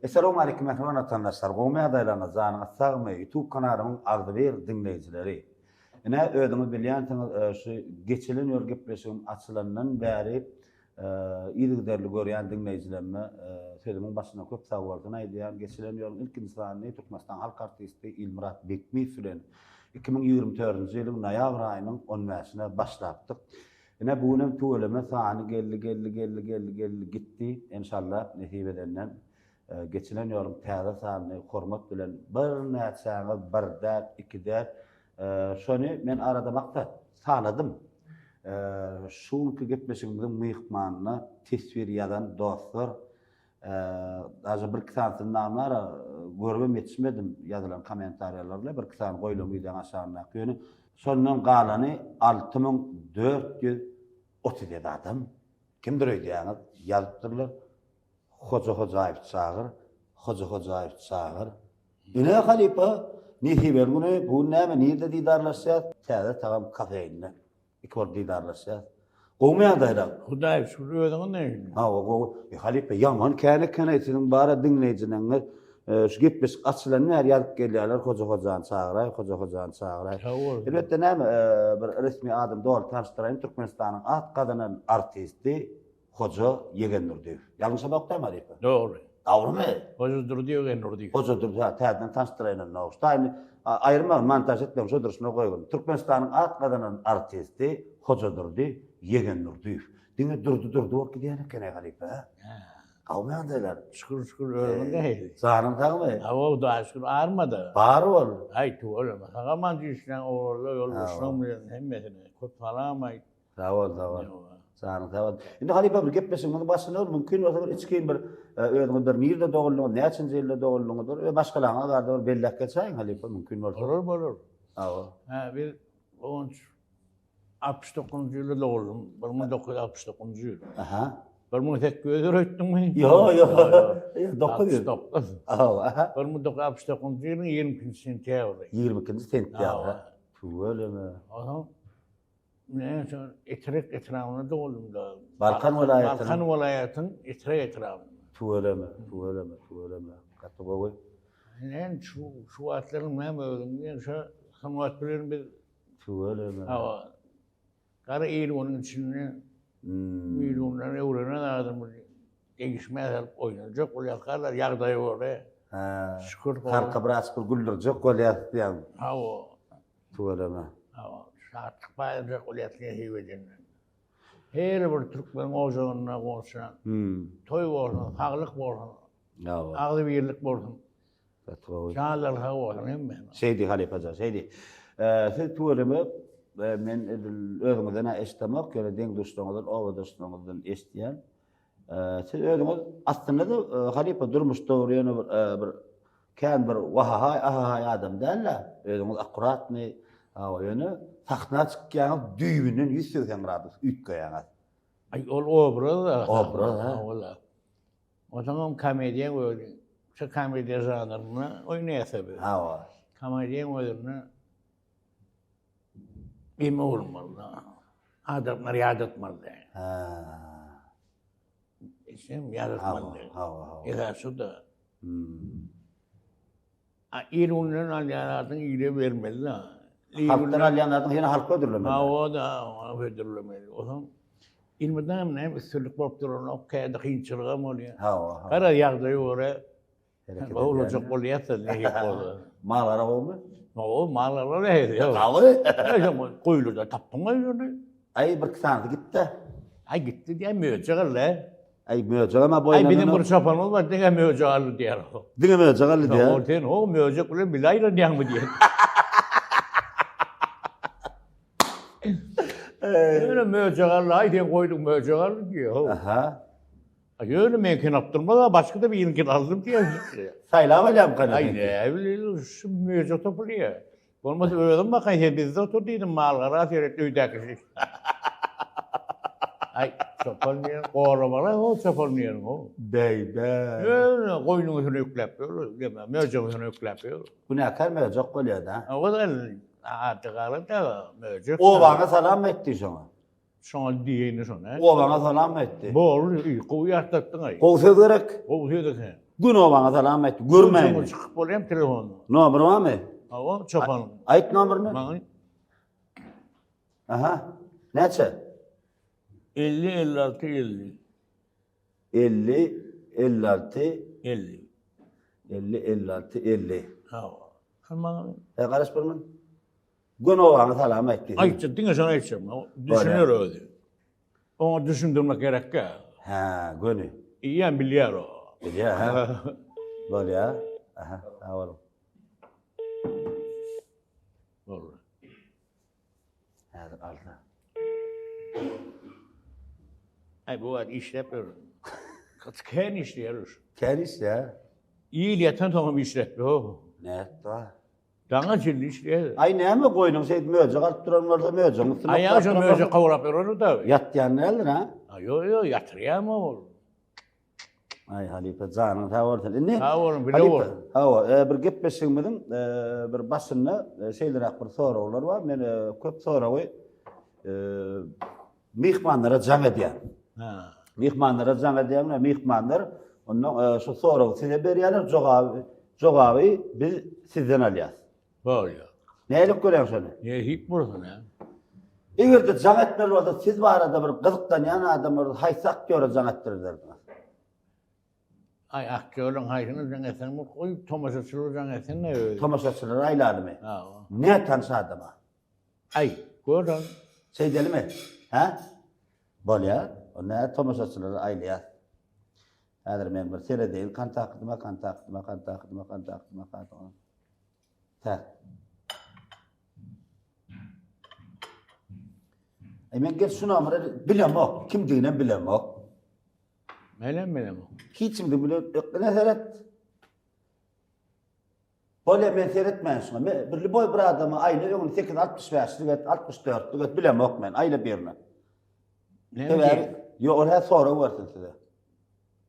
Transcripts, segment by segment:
Essalawmaleýkim mähriban watandaşlar, gowumy ýagdaýlaryňyz, janyňyz sagmy, YouTube kanalymyň agzybir diňleýjileri. Ine, özüňiz bilýänsiňiz, şu geçilen ýol gepleşigim açylandan bäri yzygiderli görýän diňleýjilerime sözümiň başynda köp sagbolsun aýdýan. Geçilen ýoluň ilkinji sanyny Türkmenistanyň halk artisti Ilmyrat Bekmiýew bilen 2024-nji ýylyň noýabr aýynyň on bäşine başlapdyk. Ine, bu günem tüweleme sany geldi, geldi, geldi, geldi, geldi, gitdi. Enşalla, nesip edenden geçilen ýoluň täze sanyny hormat bilen birnäçäňiz bir däl, iki däl, şony men arada maksat sanadym. Şu günki gepleşigimiziň myhmanyna teswir ýazan dostlar, daže birki sanysyny namlara görübem ýetişmedim ýazylan kommentariýalarla, birki sany goýlan wideoň aşagyndaky, ýöne şondan galany 6437 adam, kimdir öýdýäňiz, ýazypdyrlar. Hoja Hojaýew çagyr, Hoja Hojaýew çagyr. Ine halypa, nesibeli güni, bu gün näme, nirde didarlaşýas? Täze tagam kafeinde. Iki bolup didarlaşýas. Gowumy ýagdaýlar? Hudaýa şükür, özüňiz nähili? Hawa, gowy. E, halypa, ýaman kän eken-aý, siziň bar-a diňleýjileňiz. E, şu gepleşik açylany bäri ýazyp gelýärler, Hoja Hojany çagyraý, Hoja Hojany çagyraý. Sag boluň. Elbetde näme, e, bir resmi adyny doly tanyşdyraýyn, Türkmenistanyň at gazanan artisti Hoja Ýegendurdyýew. Ýalňyşamok dämi halypa? Dogry. Dogrymy? Hoja Durdy Ýegendurdyýew. Hoja Durdy, ha, täzeden tanyşdyraýyn onda. Şu taýyny aýyrmagyn, montaž etmegin, şo durşuna goýgun. Türkmenistanyň at gazanan artisti Hoja Durdy Ýegendurdyýew. Diňe Durdy Durdy bolup gidýän eken-eý halypa, hä? Gowumy ýagdaýlar? Şükür, şükür, özüň nähili? Janyň sagmy? Hawa, Hudaýa şükür, armada. Bar bol. Aý, tüweleme. Sag-aman jüýşleň oglanlar, ýoldaşlaryň bilen hemmesine köp salam aýt. Sag bol, sag bol. Janyň sag bol. Indi halypa bir gepleşigimiziň başynda bir mümkin bolsa bir içgin bir e, özüňiz bir nirde doguldyňyz, näçinji ýylda doguldyňyz bir we maşgalaňyz barada bir belläp geçäýiň halypa mümkin bolsa. Bolar, bolar. Hawa. Hä, biz on 69-njy ýylda doguldym. 1969-njy ýyl. Aha. 1800 öýtdüňmi? Ýok, ýok. 900. 69. Hawa, aha. 1969-njy ýylyň 22-nji sentýabry. 22-nji sentýabr. Tüweleme. Aha. Men şo Etrek etrabynda doguldym da. Balkan welaýatynyň. Balkan welaýatynyň Etrek etrabynda. Tüweleme, tüweleme, tüweleme. Gaty gowy. Men şu şu wagtlaryň näme özüň men şo sungat bilen biz Tüweleme. Hawa. Gara il onuň içinde. Hmm. Il ondan öwrenen adam degişmä salyp oýnajak bolýarkalar ýagdaýa görä. Hä. Şükür. Halka biraz bir güldürjek bolýar diýýän. Hawa. Tüweleme. Hawa, şatlyk paýlajak bolýas nesip edenden. Her bir türkmeniň ojagynda bolsa, toý bolsun, saglyk bolsun, agzybirlik bolsun. Gaty gowy. Janlary sag bolsun hemmäniň. Şeý diý halypajan, şeý diý. Siz tüweleme, men edil özüňizden-ä eşidemok, ýöne deň-duşlaryňyzdan, obadaşlaryňyzdan eşidýän. Siz özüňiz aslynda-da halypa durmuşda bir ýöne bir bir kän bir wahahaý ahahaý adam däl-de, özüňiz akkuratnyý, hawa ýöne sahna çykýaňyz düýbünden 180 gradus üýtgeýäňiz. Aý ol obraz-da. Obraz, hä. Hawa-la. Onsoňam komediýaň özi, şu komediýa žanrynda oýnaýas-a biz. Hawa. Komediýaň özünde Eme bolmaly. Adamlar ýadatmaly. Ha. Sen ýadatmaly. Hawa, hawa. Esas şu-da. Hmm. A il günden alýan zadyň ile bermeli-da. Halkdan alýan zadyň ýene halka hödürlemeli. Hawa da, hödürlemeli. Onsoň ilmidam näme üstünlik bolup duranok, käde kynçylygam bolýar. Hawa, hawa. Gara ýagdaýa görä Hereket Gowulajak bolýarsa nähili bolsa. Mal-gara gowumy? Gowy, mal-gara nähili? Gowy. Goýluda tapdyň-a ýöne. Aý, bir iki sanysy gitdi. Aý, gitdi diýýän möjek aldy. Aý, möjegem-ä boýnuna. Aý, biziň bir çopanymyz bar, diňe möjek aldy diýýär. Diňe möjek aldy diýýär. Ol sen, o möjek bilen bile aýlanýaňmy diýýär. Ýöne möjek aldy, aý sen goýduň möjek aldy diýýär. Aha. Ýöne meňkini alyp durmaz-a, başga-da biriňkini aldym diýýär. Saýlap alýarmyka Aý, näbileýin, şu möjek topulýar. Bolmasa özüm bakaýyn, sen bizde otur diýdim, mal-gara seret öýdäki. Aý, çopan diýen goramaly, o çopan diýen o. Beý-be. Ýöne goýnuň üstüne ýükläp ýör, ýa möjegiň üstüne ýükläp ýör. Günäkär möjek bolýar-da. O-da ady galy-da, möjek. Obaňa salam aýtdy şoňa. Şoňa diýeýin şony. Obaňa salam aýtdy. Boldy, gowy ýatlatdyň aý. Gowy söz gerek. Gowy söz eken. Gün obaňa salam aýt. Görmäýin. Çykyp bolýam telefonda. Nomer barmy? Hawa, çopanyň. Aýt nomerini. Maňa. Aha. Näçe? 50 56 50. 50 56 50. 50 56 50. Hawa. Maňa. E garaş bir min. Gün obaňa salam aýt diýdi. Aýtjak, diňe şony aýtjak. Düşüner özi. Oňa düşündirmek gerekkä. Hä, göni. Eýýäm bilýär o. Bilýär, hä? Bolýar. Aha, sag boluň. Boldy. Häzir alsa. Aý, bu wagt işläp ýör. Gaty kän işleýär şu. Kän işleýär. Il ýatan soňam işläp ýör. Nätdi? Daňa çenli işleýär. Aý näme goýnuň şeýdip möjek alyp duran bolsa möjegiň üstüne Aý ýa şo möjek kowlap ýörer da. Ýatýan däldir ha? Aý ýok ýok ýatyrýam ol. Aý halypa janyň sag bolsun. Indi Sag boluň bile bolsun. Hawa, e, bir gepleşigimiziň e, bir başynda e, şeýleräk bir soraglar bar. Men köp soragy myhmanlara jaň edýän. Ha. Myhmanlara jaň edýän we myhmanlar ondan şu soragy size berýärler, jogaby jogaby biz sizden alýas. Bolýar. Nälik görýäň şony? Nähip bolsun ha? Eger-de jaň etmeli bolsa siz barada bir gyzyklanýan adam bolsa haýsy aktýora jaň etdirerdiňiz? Aý aktýorlaryň haýsyny jaň etseň bu goý tomaşaçylara jaň etsin-de özi. Tomaşaçylara aýlalymy? Hawa. Nätanyş adama? Aý, gör-ä. Şeýdelimi? Hä? Bolýar. Onda tomaşaçylara aýlaýas. Häzir men bir seredeýin kontaktyma, kontaktyma, kontaktyma, kontaktyma, kontaktyma. Tak. Aý men gel şu nomeri bilemok, kimdiginem bilemok. Menem bilemok. Hiç kimdigini bilemok. Ine seret. Bolýa men seretmäýin şuňa. Men bir lüboý bir adama aýla öňüni 865-lik et, 64-lük et bilemok men. Aýla birine. Näme Sebäbi ýok ol hä sorag bersin size.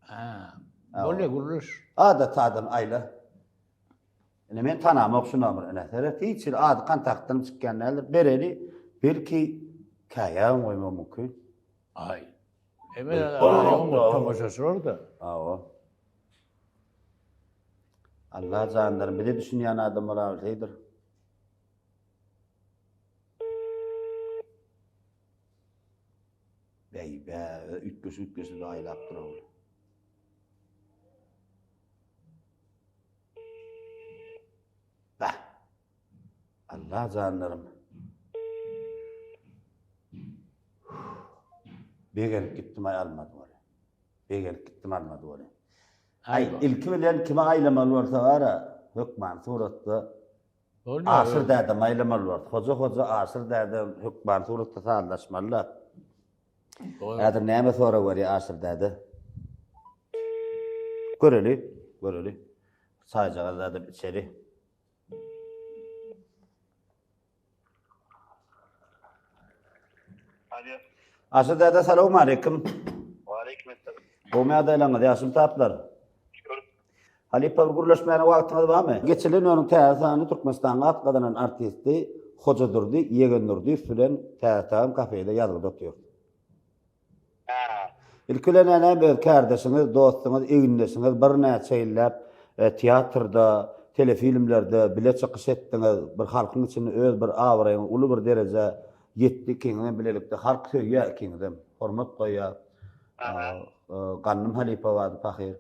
Ha. Bolýa gürleş. Adaty adam aýla. Ine men tanamok şu nomer. Ine seret hiç hili ady kontaktdan çykýan däldir. Bereli belki käýäň goýmak mümkin. Aý. Eme tomaşaçylar da. Awa. Allah janlarym bize düşünýän adam bolabilseýdir. Bäý bä, üýtgeşik üýtgeşik aýlap dur ol. Bah. Allah janlarym. Begenip gitdim aý almady ol. Begenip gitdim almady ol. Aý ilki bilen kime aýlamaly bolsa bara hökman suratda Aşyr dädem aýlamaly bolsa. Hoja hoja Aşyr dädem hökman suratda sazlaşmaly-da. Häzir näme sorag berýär Aşyr däde? Göreli, göreli. Çaýjagaz zadam içeli. Alo. Aşyr däde salowmaleýkim. Waleýkim essalam. Gowmy ýagdaýlaryňyz, ýagşymy taplar? Şükür. Halypa bir gürleşmäne wagtyňyz barmy? Geçilen ýylyň täze sany Türkmenistanyň at gazanan artisti Hojadurdy Ýegendurdyýew bilen Täze Tagam kafede ýazgyda otyr. Ilki bilen näme öz kärdeşiňiz, dostuňyz, egindeşiňiz birnäçe ýylläp teatrda, telefilmlerde bile çykyş etdiňiz, bir halkyň içinde öz bir abraýyňyz uly bir derejä ýetdi ikiňizem bilelikde halk söýýär ikiňizem, hormat goýýar. Gandym halypa bardy pahyr.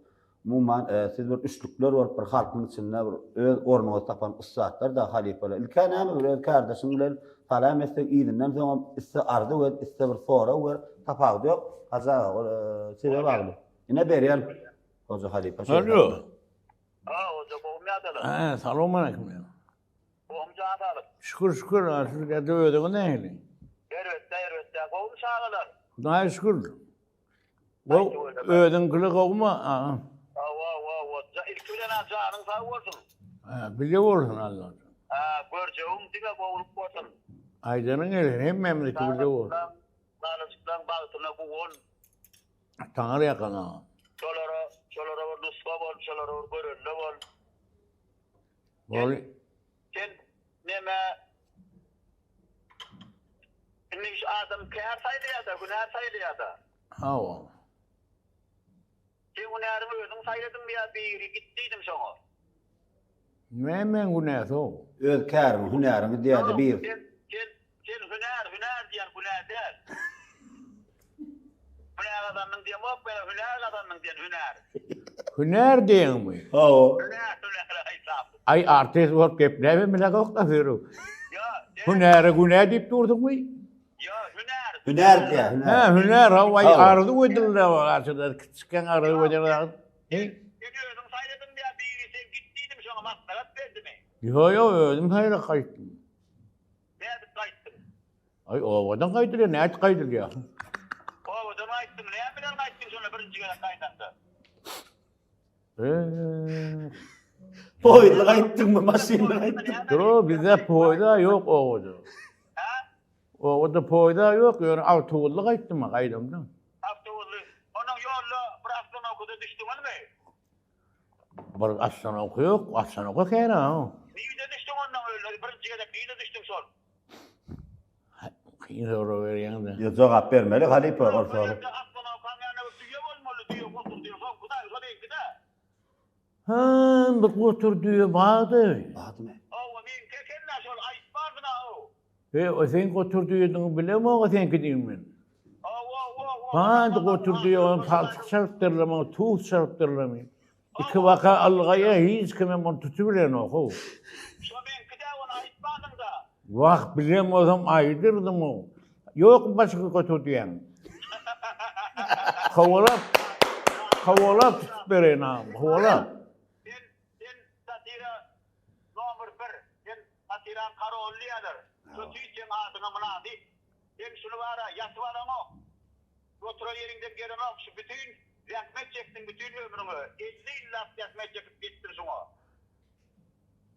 Umuman, siz bir üçlükler bolup bir halkyň içinde bir öz ornuňyzy tapan ussatlar-da halypalar. Ilk-ä näme bir öz kärdeşiň bilen salam etseň yzyndan soňam iste arzuw et, iste bir sorag ber, tapawudy ýok. Hajy aga, ol size bagly. Ine berýän Hoja halypa şeýle. Alo. Ha, Hoja gowumy ýadalar? Hä, salowmaleýkim. Gowumy jan saglyk? Şükür, şükür, siz özüňiz nähili? Erbetde, erbetde. Gowumy çagalar? Hudaýa şükür. Gow, özüňkili gowmy? Hawa, hawa, hawa. Ilki bilen-ä janyň sag bolsun. Hä, bile bolsun Alla. Hä, görjegiň diňe gowulyk bolsun. Aýdanyň gelsin, hemmämiziňki bile bolsun. Balajyklaň bagtyna guwan. Taňry ýakan aga. Şolara, şolara bir nusga bol, şolara bir görelde bol. Bol. Sen neme Indi şu adam kär saýlaýar-da, hünär saýlaýar-da. Hawa. Seň hünäriňi özüň. özüň saýladyňmy ýa biri git diýdim şoňa. Nämäň günäsi o? Öz käriňi, hünäriňi diýýärdi bir. Sen, sen, sen hünär, hünär diýýän günä däl. Günä gazandyň diýemok men, hünär gazandyň diýen hünär. Hünär diýeňmi? Hawa. Hünär, hünär aýtsam. Aý artist bolup gepläbem bileňok-da Firu. Ýa, sen. Hünäre günä diýip dursuňmy? Ýa, hünär. Hünär diýýär, hünär. Hä, hünär, hawa, aý Hawa. arzuw edildi, garşyda kiçikäň arzuw eden zat. Sen özüň saýladyňmy ýa biri sen git diýdimi şoňa maslahat berdimi? Ýo, ýo, özüm saýlap gaýtdym. Nädip gaýtdyň? Aý, obadan gaýdylýar, nädip gaýdylýar? Obadan gaýtdyň, näme bilen gaýtdyň şonda birinji gezek gaýdaňda? Eee. Poýuzda gaýtdyňmy, maşynda gaýtdyň? Dur, bizde poýza ýok obada. Hä? Obada poýza ýok, ýöne awtobusly gaýtdym men gaýdamda. Awtobusly. Onnoň ýolda bir ostanowkada düşdüňizmi? Bir ostanowka ýok, ostanowka kän-ä. Nirde düşdüň onnoň öýle, birinji gezek nirde düşdüň şol? Kyn sorag berýäň-de. Ýok, jogap bermeli halypa ol Şol sorag. ýerde ostanowkaň ýanynda bir düýe bolmaly, düýe gotur düýe, soňky-da, şo meňki-dä. Hä, bir gotur düýe bardy. Bardymy? Hawa, meňki eken-dä şol, aýtmandym-a-ow. He, o seň gotur düýediňi bilemok-a seňkidigini men. Hawa, hawa, hawa. Bardy gotur düýe, ony palçyk çalypdyrlar maňa, tuz çalypdyrlar. Ikibaka ylgaýa hiç kimem ony tutubilenok-ow. Şo meňki-dä, ony aýtmandyň-da. Wah, bilen bolsam aýdyrdym-ow. Ýokmy başga gotur düýäň? Kowalap, kowalap tutup bereýin agam, kowalap. Sen, sen satira nomer bir, sen satiraň karoly diýýärler. Şo tüýs seň adyňa mynasyp. Sen şuny bar-a, ýatyp alaňok. Oturan ýeriňden gelenok. Şu bütin zähmet çekdiň bütin ömrüňe. 50 ýyllap zähmet çekip ýetdiň şuňa.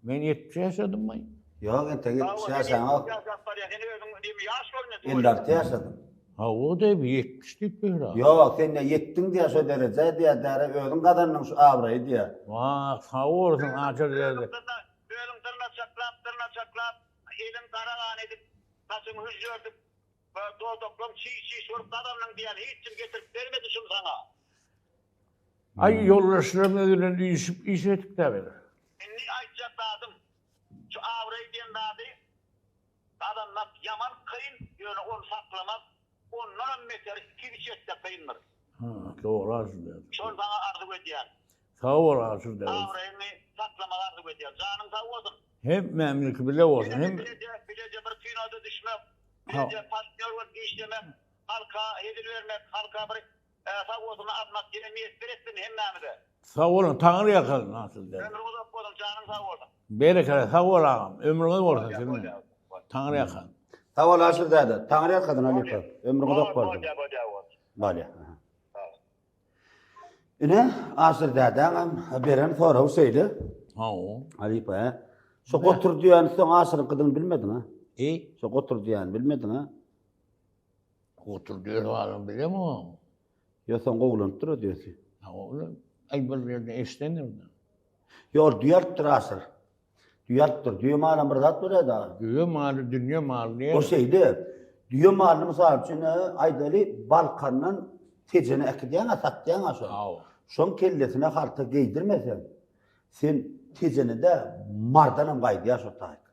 Men 70 ýaşadymmy? Ýok, entek 70 ýaşaňok. Ýaşap barýaň. Sen özüň diýme ýaş görünýäň. 56 ýaşadyň. Hawa diýip 70 diýip ýör. Ýok, sen ne ýetdiň diýä şo derejä diýä, däre özüň gazandyň şu abraýy diýä. Wah, sag bolsun Aşyr däde. Özüň dyrnaçaklap, dyrnaçaklap, eliň gara gan edip, saçyňy hüžžerdip, dodaklaň çiş-çiş bolup gazandyň diýýän, hiç kim getirip bermedi şuny saňa. Aý, ýoldaşlarymyz bilen üýşüp iş etdik-dä biz. Indi aýtjak zadym, şu abraý diýen zady gazanmak ýaman kyn, ýöne ony saklamak ondanam beter iki-üç esse kyndyr. Ha, dogry Aşyr däde. Şony saňa arzuw edýän. Sag bol Aşyr däde. Abraýyňy saklamagy arzuw edýän. Janyň sag bolsun. Hemmämiziňki bile bolsun. Hem bileje, bileje bir kinoda düşmek, bileje partnýor bolup işlemek, halka hezil bermek, halka bir sag bolsun almak ýene miýesser etsin hemmämize. Sag boluň, Taňry ýalkasyn Aşyr däde. Ömrüň uzak bolsun, janyň sag bolsun. Berekella, sag bol agam. Ömrüňiz bolsun siziň. Taňry ýalkasyn. Sag bol Aşyr däde. Taňry ýalkasyn halypa. Ömrüň uzak bolsun. Bolýa, bolýa, bolýa. Bolýa. Ine, Aşyr dädäňem beren soragy şeýle. Hawa. Halypa, hä? Şo gotur düýäni soň Aşyryňkydygyny bilmediň, ha? E? Şo gotur düýäni bilmediň, ha? Gotur düýe baryny bilemok. Ýo, soň gowulanypdyr o düýesi. Hawa, aý bir ýerde eşidendim. Ýo, ol düýe alypdyr Aşyr. Düýe alypdyr. Düýe malam bir zat bolýar da. Düýe maly dünýe maly diýer. O şeýle. Düýe malyny mysal üçin aýdaly Balkandan Tejene äkidýäň-ä, satýaň-a şony. Hawa. Şoň kellesine halta geýdirmeseň, sen Tejene-de Mardanam gaýdýar şo taýyk.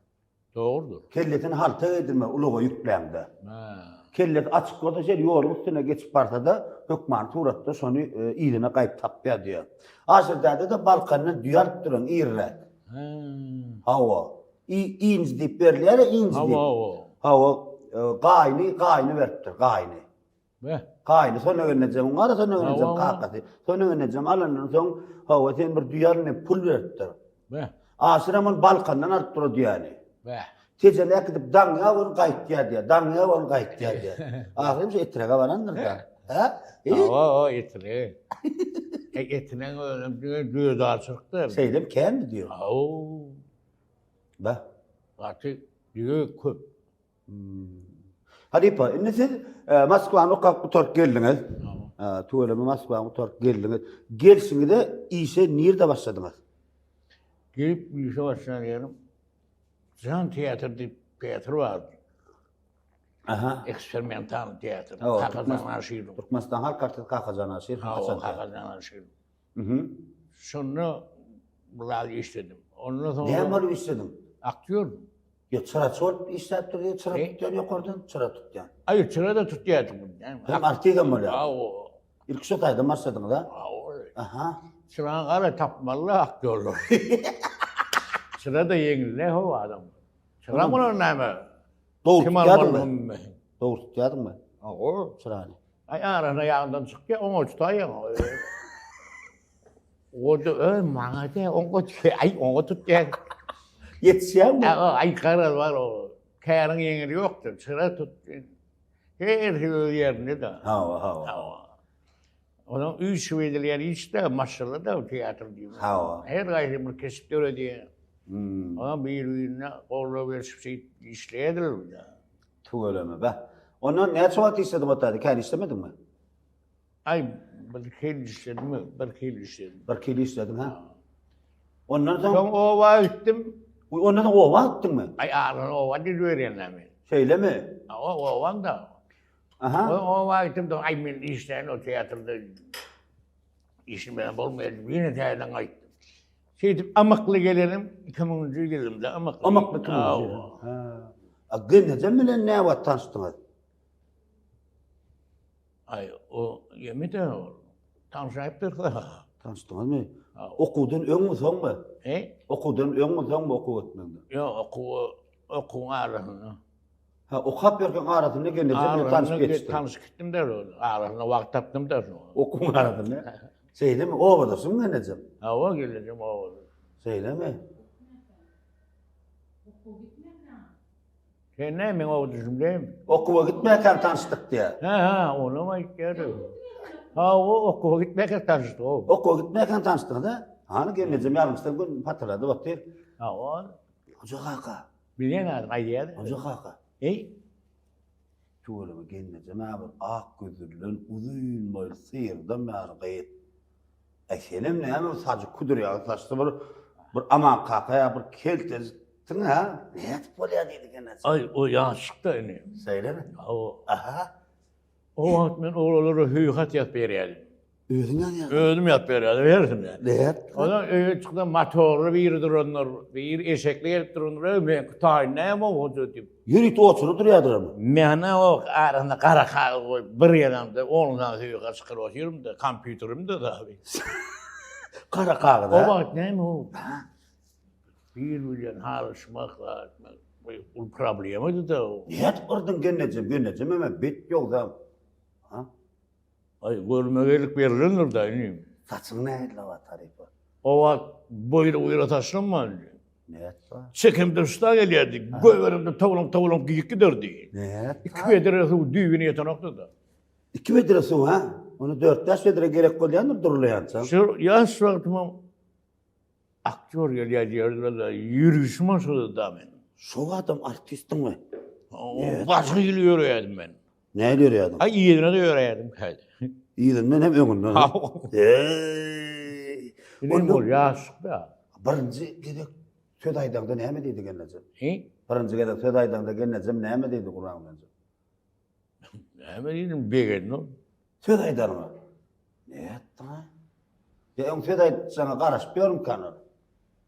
Dogrudyr. Kellesini halta geýdirme ulaga ýükläňde. Hä. Kellesi açyk bolsa şeýle ýoluň üstüne geçip barsa-da, hökmany suratda şony yzyna gaýyp tapýar diýýär. Aşyr däde-de Balkandan düýe alyp duran irräk. Hä. Hawa. I, inji diýip berilýär-ä, inji diýip. Hawa, hawa. Hawa, gaýny, gaýny beripdir, gaýny. Beh. Gaýny Sona gelnejemiň gara Sona gelnejem Hawa. kakasy. Sona gelnejem alandan soň, hawa sen bir düýe al diýip pul beripdir. Beh. Aşyram ony Balkandan alyp dur o düýäni. Beh. Tejene äkidip daňýa ony gaýtýar diýýär. Daňýa ony gaýtýar diýýär. Ahyrym şu Etrege barandyr-da. Hä? Hawa, hawa, Etrege. E, Etregiň özem diňe düýedarçylykda. Şeýdem känmi düýe? Hawa. Beh. Gaty düýe köp. Halypa, indi siz e, Moskwany okap gutaryp geldiňiz. E, Tüweleme Moskwany gutaryp geldiňiz. Gelşiňize işe nirde başladyňyz? Gelip işe başlan ýerim Jan teatr diýip teatr bardy. Aha. Eksperimental teatr. Kakajan Aşyrow. Türkmenistan halk artisti Kakajan Aşyrow. Kakajan Aşyrow. Mhm. Şonda biraz işledim. Ondan soň Näme bolup işlediň? Aktýor. Ýa çyraçy bolup işläpdir diýip çyra tutýan ýokardan çyra tutýan. Aý çyra da tutýardym. Hem artistem bolýar. Hawa. Ilki şo taýdan başladyňyz a? Hawa. Aha. Çyrany gara tapmaly aktýorlar. Çyra da ýeňil ne ho adam. Çyra bolan näme? Dogry tutýardyňmy? Dogry tutýardyňmy? Hawa. Çyrany. Aý arasynda ýagyndan çykýar, oňa tutaýaň. Oda öý maňa de oňa aý oňa tutýar. Ýetişýärmi? Aý garaz bar o. Käriň ýeňili ýokdur. Çyra tut. Her şey öz ýerinde de. Hawa, hawa. Hawa. Onuň üýşüp edilýän iş-de, maşgala-da teatr diýmek. Hawa. Her haýsy bir keşp döredýär. Hmm. Onuň bir-birine goldaw berişip şeýdip işleýärdiler. Tüweleme, beh. Ondan näçe wagt işlediň o taýda? Kän işlemediňmi? Aý, bir hil işledim, bir hil işledim. Bir hil işlediň, ha? Ondan soň Soň oba gitdim. Ondan soň oba gitdiňmi? Aý, arany oba gidiberýän men. Şeýlemi? Hawa, obam da. Aha. Soň oba gitdim, soň aý men işläýin o teatrda. Işim bilen bolmaýar, ýene täzeden gaýtdym. Şeýdip ymykly gelenim 2000-nji ýylymda ymykly. Ymykly 2000-nji ýyl. Ha. A gelnejem bilen näwagt tanyşdyňyz? Aý, o ýemide ol. Tanşaýypdyrys. Tanyşdyňyzmy? Okuwdan öňmi, soňmy? E? Okuwdan öňmi, soňmy okuw etmegiňden? Ýok, okuw okuwyň arasynda. Ha, okap ýörkäň arasynda gelnejem bilen tanyşyp geçdiň. Tanyşyp gitdim-de, arasynda wagt tapdym-da şoňa. Okuwyň arasynda? Şeýlemi? Obadaşyňmy gelnejem? Hawa, gelnejem obadaş. Şeýlemi? Okuwa gitmäkäň. Sen näme meň obadaşym dälmi? Okuwa gitmäkäň tanyşdyk diýýär. Hä, hä, onam aýtýar. Hawa, okuwa gitmäkäň tanyşdyk. Okuwa gitmäkäň tanyşdyňyz-a? Hany gelnejem ýalňyşdan gün patyrladyp otyr. Hawa. Hoja kaka. Bilýän adam aýdýar. Hoja kaka. Eý. Tüweleme gelnejem-ä bir ak gözlüden uzyn boýly syrdan bäri gyz. Äý senem näme bir saçy küdür ýaly saçly bir bir Aman kaka ýa bir keltejikdiň-ä. Nädip bolýar diýdi gelneje. Aý o ýaşykda indi. Şeýlemi? Hawa. Aha. O wagt men oglanlara hüý hat ýazyp berýärdim. Özüň ýazýardyň? Özüm ýazyp berýärdim hersine. Nädip? Ondan öýe çyksam motorly biri durandyr, biri eşekli gelip durandyr, öý meňki taýyn näme o hoja diýip. Ýörite oturyp durýardylarmy? Mena o arasynda gara kagyz goýup bir ýerimde on sany hüý hat çykaryp otyrym-da, kompýuterim-de dagy. Gara kagyz, O hä? wagt näme o? Bir bilen halyşmak zat, uly problemady-da o. Nädip yrdyň gelnejem, gelnejem hem bet ýogsam. Ha? Aý, görmegeýlik berlendir-dä inim. Saçyň nähili wagt tarypa? O wagt boýra-buýra saçlam bardy. Nätdi? Çekemde şuda gelýärdi, goýberimde towlanyp-towlanyp giyip giderdi. Nätdi? Iki bedre suw düýbüne ýetenokdy-da. Iki bedre suw, ha? Ony dört-bäş bedre gerek bolýandyr durlaýança. Şu ýaş wagtymam Aktýor gelýär diýerdiler-de, ýörüşim şoldy-da meniň. Şo wagtam artistdiňmi? Başga hili ýöreýärdim men. Nähili ýöreýärdiň? Aý, yzyna-da ýöreýärdim käte. Yzyndan hem öňünden. Eý! Inim ol ýaşlyk-da. Birinji gezek söz aýdaňda näme diýdi gelnejem? He? Birinji gezek söz aýdaňda gelnejem näme diýdi Gurbanguly eje? Näme diýdim, begendim ol. Söz aýdaryňa. Nätdiň-a? Ýa öň söz aýtjaňa garaşyp ýörmükan ol?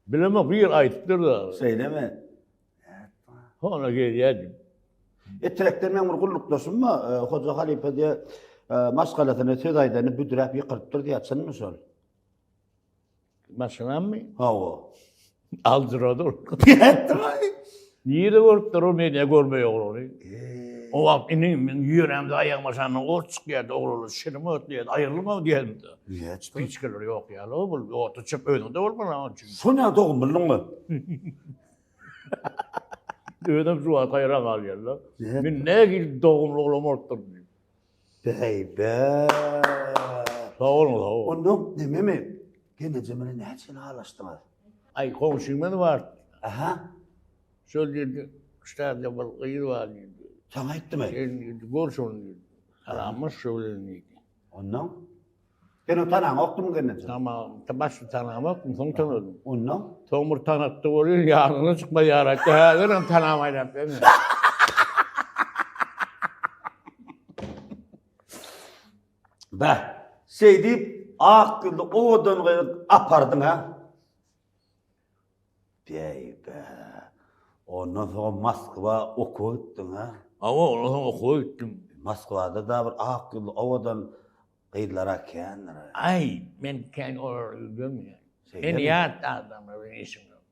Bilemok, bir aýdypdyr-da. Şeýlemi? Nätdiň-a? Hona gelýärdim. Etrekden meň bir gullukdaşym bar, Hoja halypa diýe, maşgalasyna söz aýdany büdräp ýykylypdyr diýýär, çynmy şol? Maşgalammy? Hawa. Aljyrady ol. Nätdiň-aý? Nirede görüpdir ol, men ýa görmeýär ony. O wagt indi men ýörämde aýagyma şandan ot çykýardy, oglanlar çilim otlaýardy, aýrylma diýerdim-de. Näçe? Spiçkalar ýok ýaly, bul ota çöp özüňde bolmaly onuň üçin. Şonýa dogum bildiňmi? Özüm şu wagt haýran galýarlar. Men nähili dogumly oglan bolupdyryn diýip. Beýbe. Sag boluň, sag boluň. Ondan nememi? Gelneje bilen näçe ýyl halaşdyňyz? Aý, goňşymyz bar. Aha. Şol diýdi, ştäde bir gyz bar diýdi. Saňa aýtdymy? Sen diýdi, gör şony diýdi. Salamlaş şo bilen diýdi. Ondan? Sen ony tanaňokdymy gelneje? Tamam, başda tanamokdym, soň tanadym. Ondan? Soň bir tanatdy welin, ýanyna çykmaz ýaly aýtdy, häzirem tanamaýan seni. Bäh. Şeýdip, ak ýüzli owadan gyzy apardyň, hä? Beý-be. Ondan soňam Moskwa okuwa gitdiň, hä? Hawa, ondan soň okuwa gitdim. Moskwada-da bir ak ýüzli owadan gyzlar-a kändir. Aý, men kän olary görmeýän. Men ýat adamlar bilen işim ýok.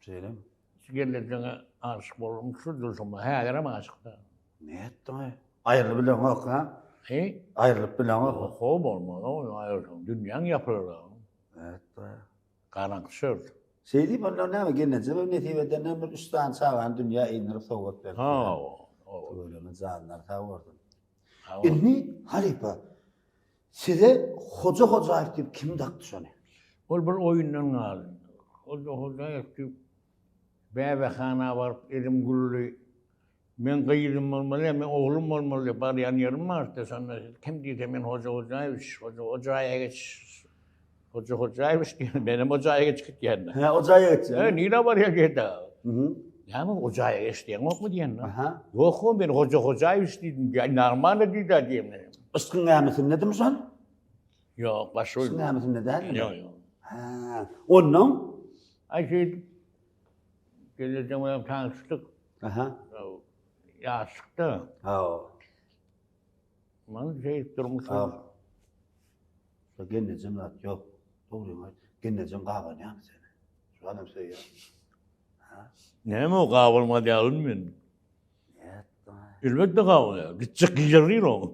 Şeýlemi? Şu gelnejeňe aşyk boldum, şu durşuma. Häzirem aşyk-da. Nätdiň-aý? Aýrylyp bileňok, hä? He? Aýrylyp bileňok. Ýok, bolmaz, aýrylsaň dünýäň ýapylar. Nätdiň-aý? Garaňky çöl. Şeý diýip, onda näme, gelnejem nesip edenden bir üç sany çagany dünýä indirip sowgat beripdir. Hawa. Tüweleme, janlary sag bolsun. Indi, halypa, size Hoja Hojaýew diýip kim dakdy şony? Ol bir oýundan galdy. Hoja Hojaýew diýip, bäbekhana baryp, elim gülli, meň gyzym bolmaly ýa meň oglum bolmaly diýip barýan ýerim bardy. Şonda kim diýse, men Hoja Hojaýewiç, Hoja Hojaýa geç, Hoja Hojaýewiç diýen, menem o jaýa geçip gitýän. Hä, o jaýa geçýän. Hä, nirä barýar diýdi. Mhm. Näme o jaýa geç diýeňokmy diýen. Aha. Ýok, men Hoja Hojaýewiç diýdim. Ýa normalny diýdi diýen. Yşkyň gämisindedimi şol? Ýok, başga. Yşkyň gämisinde dälmi? Ýok, ýok. Hä, onnoň? Aý şeýdip gelnejem bilen tanyşdyk. Aha. Ýaşlykda. Hawa. Mana şeýdip durmuş. Şo gelnejem zat ýok. Dogryňy aýt. Gelnejem gabanýarmy seni? Şu adam söýýär. Ha? Näme o gabalmaz ýalymy men? Elbetde gabalýar. Gitjek giýer o.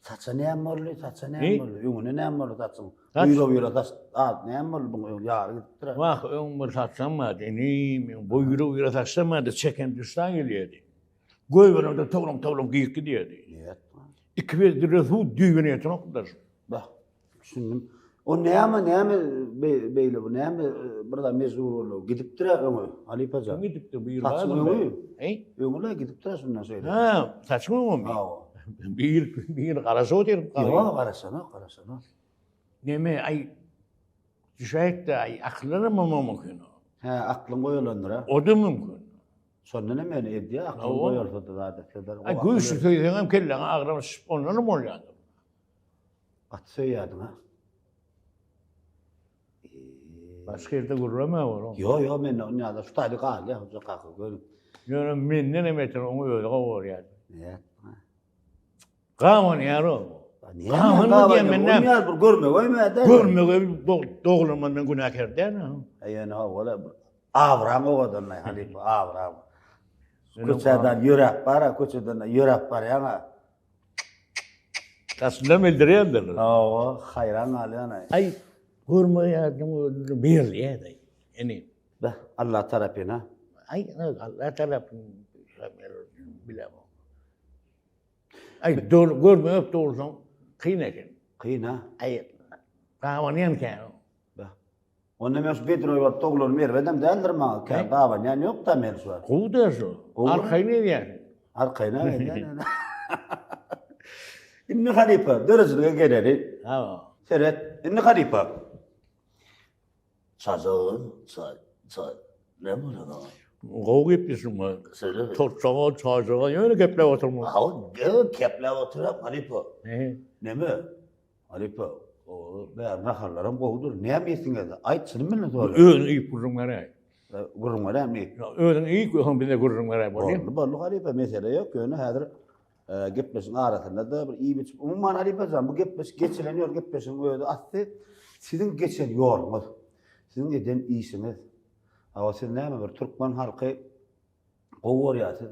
Saça näme boldy? Saça näme boldy? Öňüne näme boldy saçyň? Buýra-buýra saç, az näme boldy buň öň ýary gidipdir. Wah, öň bir saçam bardy. Inim, buýra-buýra saçam bardy, çeken düşsä gelýärdi. Goýbereňde towlam-towlam giýip gidýärdi. Iki bedre suw düýbüne ýetenokdyr. Bah, düşündim. O näme, näme beýle bu, näme bir zat mejbur boldy. Gidipdir-ä öňe, halypa jan. Kim gidipdir? Bu ýyl Saçyň öňi. Heý? Öňi-le gidipdir-ä şundan şeýle. Hä, saçyň öňümi? Hawa. Bir, bir garaşyp otyryp galyp. Ýok, garaşanok, garaşanok. Neme, aý, düşäýikde, aý, akyllanam mümkin. Hä, aklyň goýalandyr-a. O-da mümkin. Şondan hem ýöne edýär, aklyň goýalsa-da zat etse-de. Aý, güýçli söýseňem kelläňe agram düşüp, ondanam bolýandyr. Gaty söýýärdiň-a. Başga ýerde gürleme oglum. Ýok, ýok, mende on ýaly şu taýda galýar, Hoja kaka, görüň. Ýöne menden hem beter oňa özi gowy görýärdi. Nätme. Gabanýar o. Gabanma diýen men näme? Ýa bir görmegeý-mä-dä. Görmegeý doglanma men günäkär däl. Aý ýöne hawa-la abraň owadanlaý halypa, abraň. Köçeden ýöräp bar-a, köçeden ýöräp barýaň-a. Daşyndan bildirýändir. Hawa, haýran galýan-aý. Aý, görmeýärdiň özüni berilýär-de. Ine. Beh, Allah tarapyn-a. Aý, Allah tarapyn bilemok. Aý, görmedik dogrusaň kyn eken. Kyn-a. Aý, gabanýan kän. Beh. Onda men şu bedroý bolup doglanym erbedem däldir maňa. Kän gabanýan ýok-da men şu wagt. Gowy däl şu. Arkaýyn gezýän. Arkaýyn-a gezýän. Indi halypa, döredijilige geleli. Hawa. Seret, indi halypa. Çajagyň çaý, çaý. Näme bolýar saňa? Gowy gepleşiň bar. Şeýlemi? Çajaga, çajaga ýöne gepläp oturma. Hawa, gepläp oturam halypa. Neme? Halypa, bäri naharlaram gowudyr. Näme iýesiň geldi? Aýt, çynym bilen soraýan. Özüň iýip gürrüň beräý. Gürrüň beräými? Özüň iýip, soň bize gürrüň beräý bolýar. Boldy, boldy halypa, mesele ýok. Ýöne häzir Gepleşigiň arasynda-da bir iýip-içip, umuman halypa jan, bu gepleşik geçilen ýol gepleşigiň özi asly siziň geçen ýoluňyz, siziň eden işiňiz. Hawa, siz näme bir türkmen halky gowy görýär, siz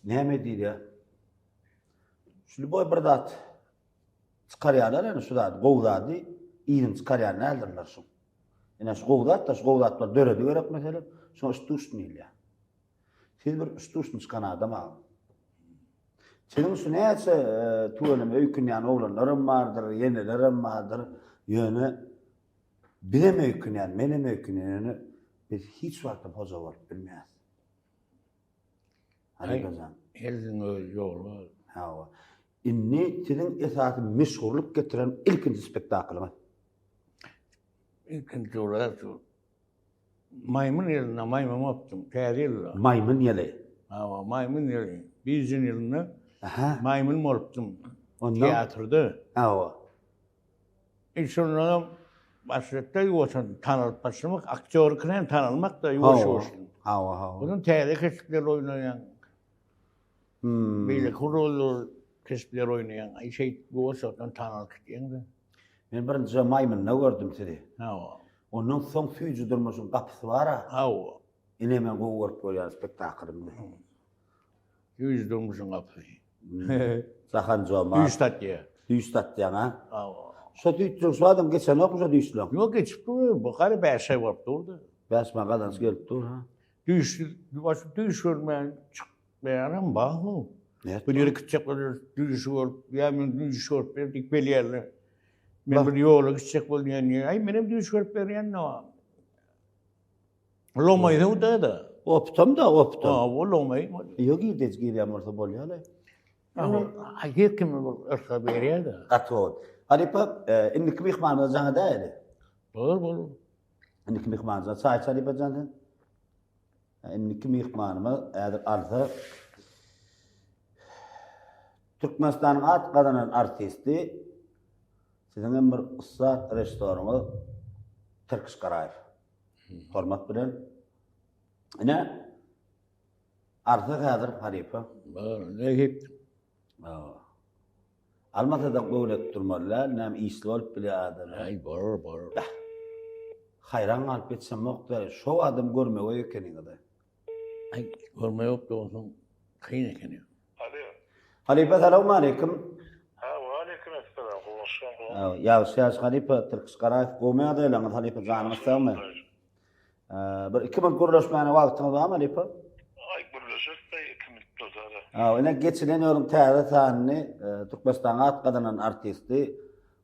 näme diýilýär? Şu lýuboý bir zat çykarýarlar, ýani şu zady, gowy zady yzyny çykarýan däldirler şu. Ine şu gowy zat-da, şu gowy zatlar döredi gerek meselem, şoňa ştuşny diýilýär. Siz bir ştuşny çykan adam agam. Siziň şu näçe tüweleme öýkünýän oglanlaram bardyr, ýenelerem bardyr. Ýöne bizem öýkünýän, menem öýkünýän, ýöne biz hiç wagtam hoja bolup bilmeýäs. Halypajan. Hersiň öz ýoly bar. Hawa. Indi siziň esasy meşhurlyk getiren ilkinji spektaklyňyz. Ilkinji olar şu Maýmyn ýylynda maýmyn bolupdym, täze ýylda. Maýmyn ýyly. Hawa, maýmyn ýyly. Bijin ýylynda maýmyn bolupdym. Ondan? Teatrda. Hawa. E şondanam başlatda ýuwaşdan tanalyp başlamak, aktýorlyk hem tanalmak da ýuwaş-ýuwaşdan. Hawa, hawa. Ondan täze keşpler oýnaýaň. Hmm. Beýleki rollar, keşpler oýnaýaň. Aý şeýdip ýuwaş-ýuwaşdan tanalyp gitýäň-de. Men birinji Maýmynda gördüm sizi. Hawa. Ondan soň Süýji durmuşyň gapysy bar-a. Hawa. Ine men gowy görüp görýän spektaklymdy. Süýji durmuşyň gapysy. Jahan Jomart. Düýş satýar. Düýş satýaň a? Hawa. Şo düýşleň şu adam geçenokmy şo düýşleň? Ýok geçip dur. Bu gary 5 aý bolup durdy. 5 man gazanç gelip dur ha. Düýş başy düýş görmän çykmaýanam barmy? Bu ýere gitjek bolýar, düýş görüp, ýa men düýş görüp ber diýip gelýärler. Men bir ýola gitjek bolýan, aý menem düýş görüp berýän da. Lomaý söwda-da. Optam-da, optam. Ha, o lomaý. Ýok, girdeji girýän bolsa bolýar-la. Ay her kim bir yrka berýär-de. Gaty gowy. Halypa, e, indiki myhmanymyza jaň edäýeli. Bolar, bolar. Indiki myhmanymyza çaý iç halypa jan sen. E, indiki myhmanymyz häzir alsa Türkmenistanyň at gazanan artisti siziň hem bir ussat režissýoryňyz Tirkiş Garaýew. Hormat bilen. Ine, arsa häzir halypa. Bar, nähip. Almasa-da göwnet durmaly däl, näme işli bolup bilýär adam. Aý, bolar, bolar. Beh. Haýran galyp ýetişemok-da, şo adam görmegeý ekeniňiz-ä. Aý, görme ýok dogrusyň kyn ekeni. Alo. Halypa salowmaleýkim. Ha, waleýkim essalam. Gowşan gowy. Ýagşy ýagşy halypa Tirkiş Garaýew gowmy ýagdaýlaryňyz halypa janyňyz sagmy? Bir iki minut gürleşmäne wagtyňyz barmy halypa? Aý gürleşeris-de iki minutda-da. Ha, ine geçilen ýylyň täze sanyny Türkmenistanyň at gazanan artisti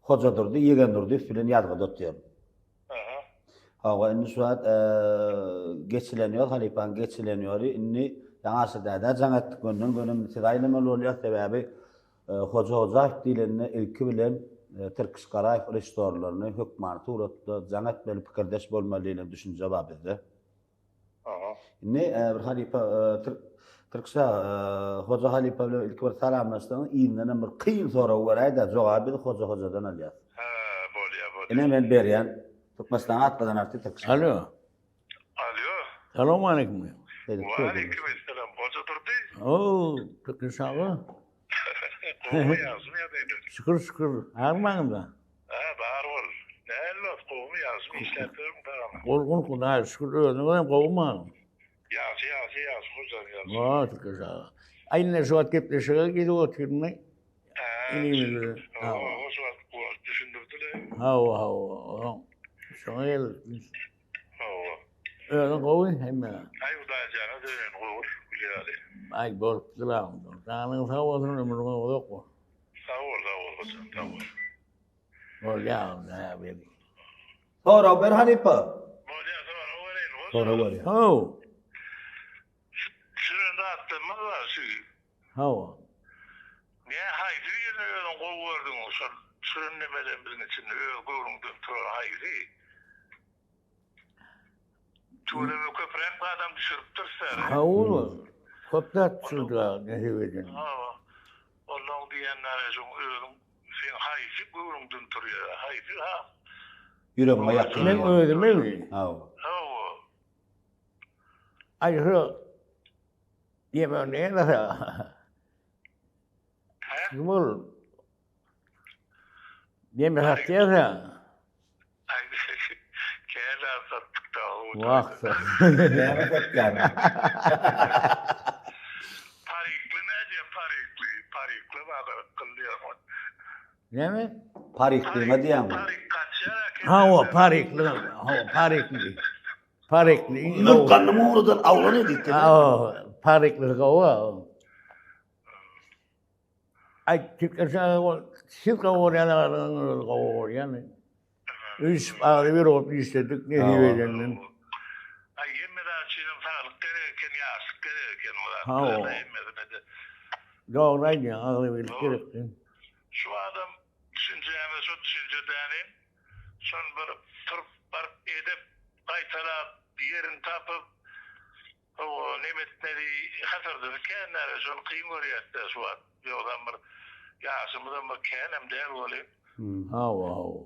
Hojadurdy Ýegendurdyýew bilen ýazgyda otyryn. Aha. Hawa, indi şu wagt geçilen ýol, halypaň geçilen ýoly indi ýaňy Aşyr dädä jaň etdik, önden göni indi size aýlamaly bolýar, sebäbi Hoja Hojaýew diýlende ilki bilen Tirkiş Garaýew režissýorlaryny hökmany suratda jaň etmeli, pikirdeş bolmaly diýlen düşünje bar bizde. Aha. Indi bir halypa Tirkiş aga, Hoja halypa bilen ilki bir salamlaşsaňyz, yzyndan hem bir kyn sorag beräý-dä, jogaby biz Hoja Hojadan alýas. Hä, bolýa, bolýa. Ine men berýän. Türkmenistanyň at gazanan artisti Tirkiş. Alo. Alo. Salowmaleýkim. Waleýkim esselam. Hoja Durdy. Oo, Tirkiş aga. Gowumy ýagşymy ýagdaýlar? Şükür şükür. Agmaňda. Hä, bar bol. Nähili dost, gowumy ýagşymy işläp ýörmüň sagamy? Gurgun Hudaýa şükür özüňiz hem gowumy? Ýagşy ýagşy ýagşy Hojam ýagşy. Wa Tirkiş aga. Aý indi şu wagt gepleşige gidip otyryn. Hä, Inimiz. Hawa, hoş wagt düşündirdiler. Hawa, hawa. Şoňa geldik. Hawa. Özüň gowy hemme. Aý Hudaýjana döneýin gowy gül ýaly. Aý bolupdyr agam. Janyň sag bolsun ömrüň uzak bolsun. Sag bol sag bol hojam sag bol. Bolýa agam näme berdi. Sorag ber halypa. Bolýa sorag bereýin hojam. Sorag berýär. Haw. Şu düşüren zatlarymyz bar şu. Hawa. Nä haýsy birini özüň gowy gördüň şol düşüren nemelerimiziň içinde öz göwnüňden turan haýsy? Tüweleme köpräk zadam düşüripdiris-dä. Hawa, köp zat düşürdik nesip eden. Hawa. Onnoň diýenleri şoň özüň seň haýsy göwnüňden turýar, haýsy has Ýüregiňe ýakyn. Meň özüme Hawa. Hawa. Aý şu diýemem näme? Hä? Bol. Neme satýarsa? Kän satdyk da. Wah. Näme satýaň? Parikli nädýär parikli? Parikli bazar gylýar. Näme? Parikliňe diýýäňmi? Parik gaçýar eken. Hawa, parikli. Hawa, parikli. Parikli. Nurkanny murudan awlan edik. Hawa, parikli gowy. Aý, Türkmen ol siz gowy bolýan agaňyz gowy bolýan. Üç agzy bir bolup işledik nesip edenden. Aý, hemme zat üçinem saglyk gerek eken, ýaşlyk gerek eken o zatlar. Hawa. Hemmesine-de. Dogry aýdýaň, agzybirlik gerek. Şu adam düşünjämiz şo düşünje däli. Şony bir turup baryp edip, gaýtalap, ýerini tapyp, Hawa, neme etmeli, hasardyny kän näre, şony kyn görýäs-dä şu wagt. Ýogsam bir. Ýaşymyzam bir känem däl welin. Hawa, hawa.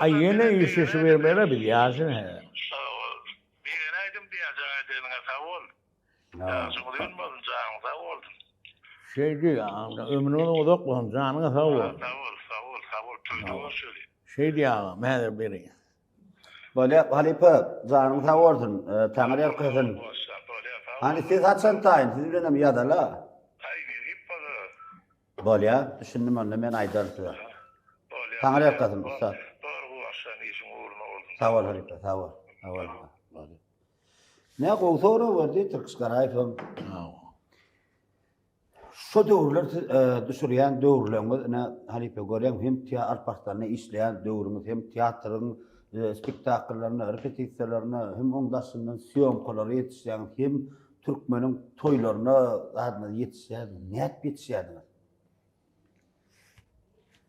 Aý ýene işleşibermeli biz ýaşyn hä. Hawa. Begenäýdim diýýän jaň edeniňe sag bol. Ýaşyň uzyn bolsun, janyň sag bolsun. Şeý diý, ömrüňiz uzak bolsun, janyňyz sag bolsun. Sag bol, sag bol, sag bol, toýda görşeli. Şeý diý agam, häzir beri. Bolýa, halypa, janyň sag bolsun, Taňry ýalkasyn. Hany siz haçan taýyn, siz bilenem ýazala. Aý, nesip bolsa. Bolýa, düşündim onda men aýdaryn size. Bolýa. Taňry ýalkasyn, ussat. Bar guwançdan işiň ugruna bolsun. Sag bol halypa, sag bol. Sag bol. Ne gowy sorag berdi Tirkiş Garaýewem. Şo döwürler siz düşürýän döwürleriňiz ine halypa görýän hem tea Alparslan'da işleýän döwrüňiz hem teatryň spektakllaryna, repetisiýalaryna hem oň daşyndan sýomkalara ýetişýäňiz hem türkmeniň toýlaryna zadyna ýetişýärdiňiz. Nädip ýetişýärdiňiz?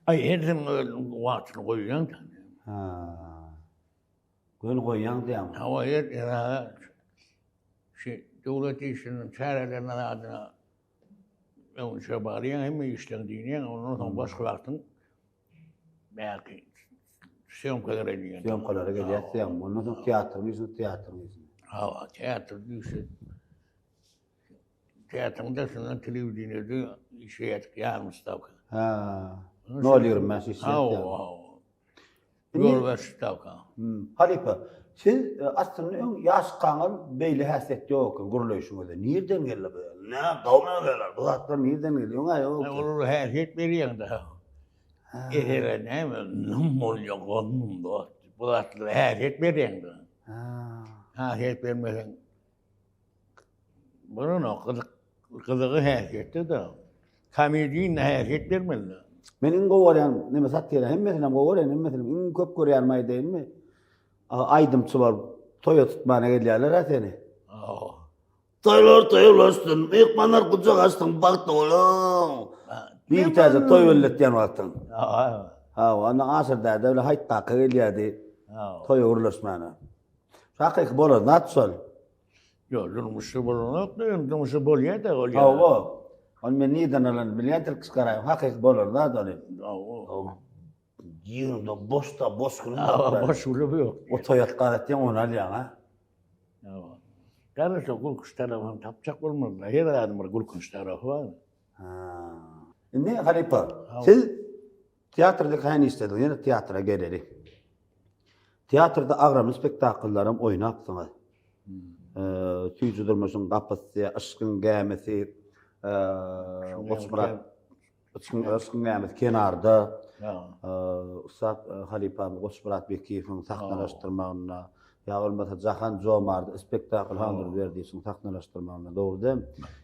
Aý hersiniň öz wagtyny goýýaň. Ha. Göni goýýaň diýýäňmi? Hawa, her şu döwlet işiniň çärelerine zadyna öňünçä barýaň, hemme işleň diýýäň, ondan soň başga wagtyň bärki sýomkalara gelýäň. Sýomkalara gelýäs diýýäň. Ondan soň teatryň işini, teatryň işini. Hawa, teatr işi. Teatryň daşyndan telewideniýede işleýärdik, ýarym stawka. Ha. 0.25 işleýärdik. Hawa, hawa. Ýolbaşçy stawka. Halypa, siz aslynda öň ýaşkaňyz beýle häsiýet ýok eken gürleýşiňizde. Nirden geldi bu? Nä, gowmy bu zatlar nirden geldi? Öň-ä ýok eken. Olara häsiýet berýäň-dä. Esere näme, num bolýar, gonnum dost. Bu zatlara häsiýet berýäň-dä. Häsiýet bermeseň, Bolanok, gyzyk, gyzygy häsiýetde-de. Komediýa häsiýet bermeli. Men iň gowy görýän neme satira hemmesinem gowy görýän hemmesinem iň köp görýänim aýdaýynmy? Aýdymçy bolup toýa tutmana gelýärler-ä seni. Toýlar toýlaşsyn, myhmanlar gujak açsyn, bagtly boluň. Bir täze toý belletýän wagtyň. Hawa, onda Aşyr däde bilen Haýyt kaka gelýärdi. Toýa gürleşmäne. Hakyky bolar, zat şol. Ýok, durmuşda bolanok da, ýöne durmuşda bolýar-da ol ýa. Hawa. Ony men nirden alan bilýän Tirkiş Garaýew, hakyky bolar zat ony. Hawa. Ýerinde boş-da, boş günüň ýok. Hawa, boş günüm ýok. O toý atgaz etýäň, ony alýaň, ha? Hawa. Garaşa gülkünç tarapyny tapjak bolmaly. Her zadyň bir gülkünç tarapy bar. Ha. Indi halypa, siz Teatrda kän işlediňiz, ýene teatra geleli. Teatrda agramly spektakllaram oýnapsyňyz. Süýji durmuşyň gapysy, Yşkyň gämisi, Goçmyrat Yşkyň gämisi kenarda. Ussat halypamyz Goçmyrat Bekiýewiň sahnalaşdyrmagynda, ýa bolmasa Jahan Jomardy spektakl Handurdy Berdiýewiň sahnalaşdyrmagynda, dogry dälmi?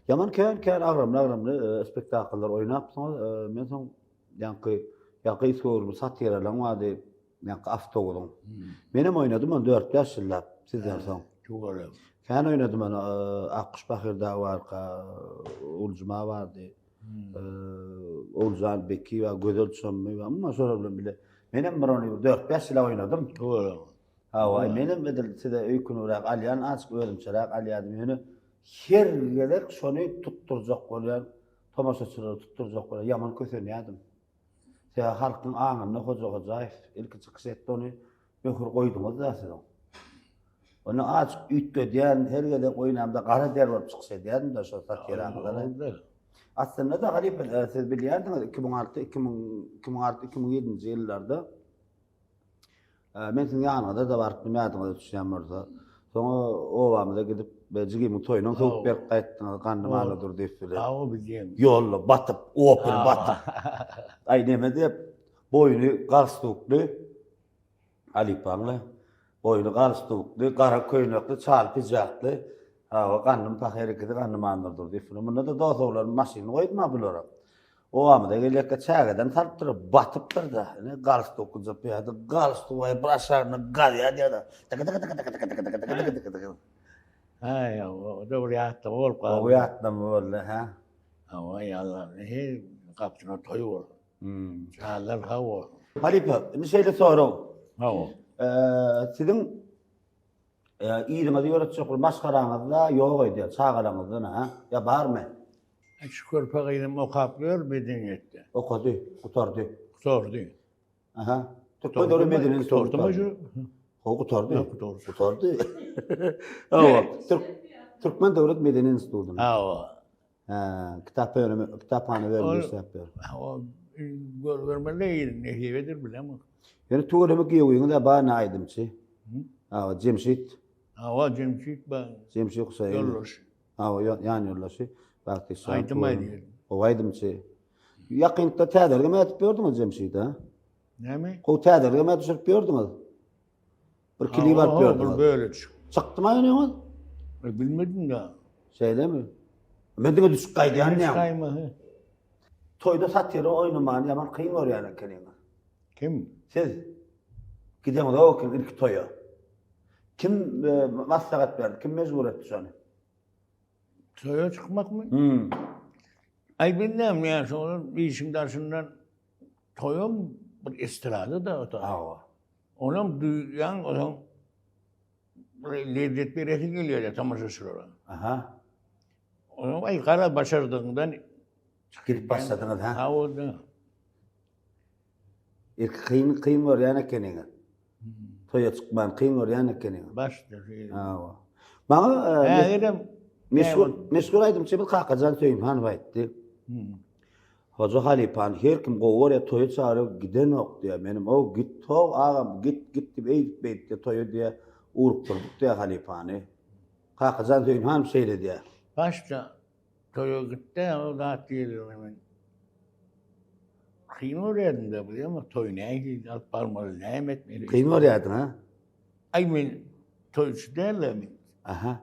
Ýaman kän-kän agramly-agramly spektakllar oýnapsyňyz. Men soň Ýaňky ýa gysga göwrümli satiralaň bardy, ýaňky awtobusyň. Menem oýnadym ony dört-bäş ýyllap sizden soň. Tüweleme. Kän oýnadym ony, Akguş Bahyr dagy barka, Uljuma bardy. Oguljan Bekiýewa, Gözel Çommy, umuman şolar bilen bile. Menem bir ony dört-bäş ýyla oýnadym. Tüweleme. Hawa, menem edil size öýkünibräk alýan, azajyk özümçeräk alýardym. Ýöne her gezek şony tutdurjak bolýan. Tomaşaçylary tutdurjak bolýar. Ýaman kösenýärdim. Sebäbi halkyň aňynda Hoja Hojaýew ilki çykyş etdi ony möhür goýduňyz-da siz oň. Ony azajyk üýtgedýän, her gezek oýnamda gara der bolup çykyş edýärdim-de şo satiranyňyzda. Aslynda-da halypa siz bilýärdiňiz 2006, 2000, 2006, 2007-nji ýyllarda Men siziň ýanyňyza-da barypdym, ýadyňyza düşýän bolsa. Soňa obamyza gidip, jigimiň toýunam sowup berip gaýtdyňyz, Gandym Annadurdyýew bilen. Hawa, bilýän. Ýolda batyp, Opel batyp. Aý, neme diýip, boýny galstukly, halypaňla, boýny galstukly, gara köýnekli, çal pijakly, hawa, Gandym pahyr ikisi Gandym Annadurdyýew bilen. Munda-da dos-oglan maşynyny goýdum-a bulara. Obamyza gelýärkä çägeden salypdyr, batypdyr-da. Ine galstuklyja pyýada galstuk bir aşagyna gazýar diýýär-de. Tyky-tyky-tyky-tyky-tyky-tyky-tyky-tyky-tyky. Aý, o-da bir ýatlama bolup galdy. Gowy ýatlama boldy, hä? Hawa, ýallar, her gapysyna toý bolsun. Çagalar sag bolsun. Halypa, indi şeýle sorag. Hawa. Siziň yzyňyzy ýöretjek bir maşgalaňyzda ýok öýdýän, çagalaryňyzdan, hä? Ýa barmy? Şu körpe gyzym okap ýör medeniýetde. Okady, gutardy. Gutardy. Aha. Türkmen döwlet medeni instituty. Gutardymy şu? Ho, gutardy. Ha, gutardy. Gutardy. Hawa. Türk Türkmen döwlet medeni institutyny. Hawa. Ha, kitap bölümi, kitaphana bölüminde işläp ýör. Hawa, görmeli nesibedir bilemok. Ýöne tüweleme giýewiňiz-ä bar ne aýdymçy. Hawa, Jemşit. Hawa, Jemşit bar. Jemşit Huseýnow. Ýoldaş. Hawa, ýan ýoldaşy. Bagty Şa. Aýdym aýdýar. Gowy aýdymçy. Ýakynda täzeligem ädip ýördüňiz Jemşit, a? Näme? Gowy täzeligem düşürip ýördüňiz. Bir klip alyp ýördüňiz. Bir bölejik. Çykdymy aýanyňyz? Bilmedim da. Şeýlemi? Men diňe düşüp gaýdýan diýýän. Gaýma. Toýda satira oýnamany ýaman kyn görýän ekeniňiz. Kim? Siz. Gideňizok eken ilki toýa. Kim e, maslahat berdi? Kim mejbur etdi şony? Toýa çykmakmy? Hmm. Aý bilmem ýa şolar işiň daşyndan toýam bir estrada da ota. Hawa. Onam duýýaň, onam bir lezzet beresi gelýär tomaşaçylara. Aha. Onam aý gara başardygyňdan Gidip başladyňyz ha? Hawa. Ilki kyn kyn görýän ekeniňiz. Toýa çykman kyn görýän ekeniňiz. Başda. Hawa. Maňa e, Häzirem meşhur meşhur aýdymçymyz Kakajan Söýünhanow aýtdy. Hoja halypany her kim gowy görýär, toýa çagyryp gidenok diýýär. Menem o git how agam git git diýip eýdip beýdip diýýär toýa diýýär ugrukdyrdyk diýýär halypany. Kakajan Söýünhanow şeýle diýýär. Başda Toýa gitde o zat diýilýär men. Kyn görýärdim-de, bilýärmi, toý nähili alyp barmaly, näme etmeli? Kyn görýärdiň, ha? Aý men toýçy däl-de men. Aha.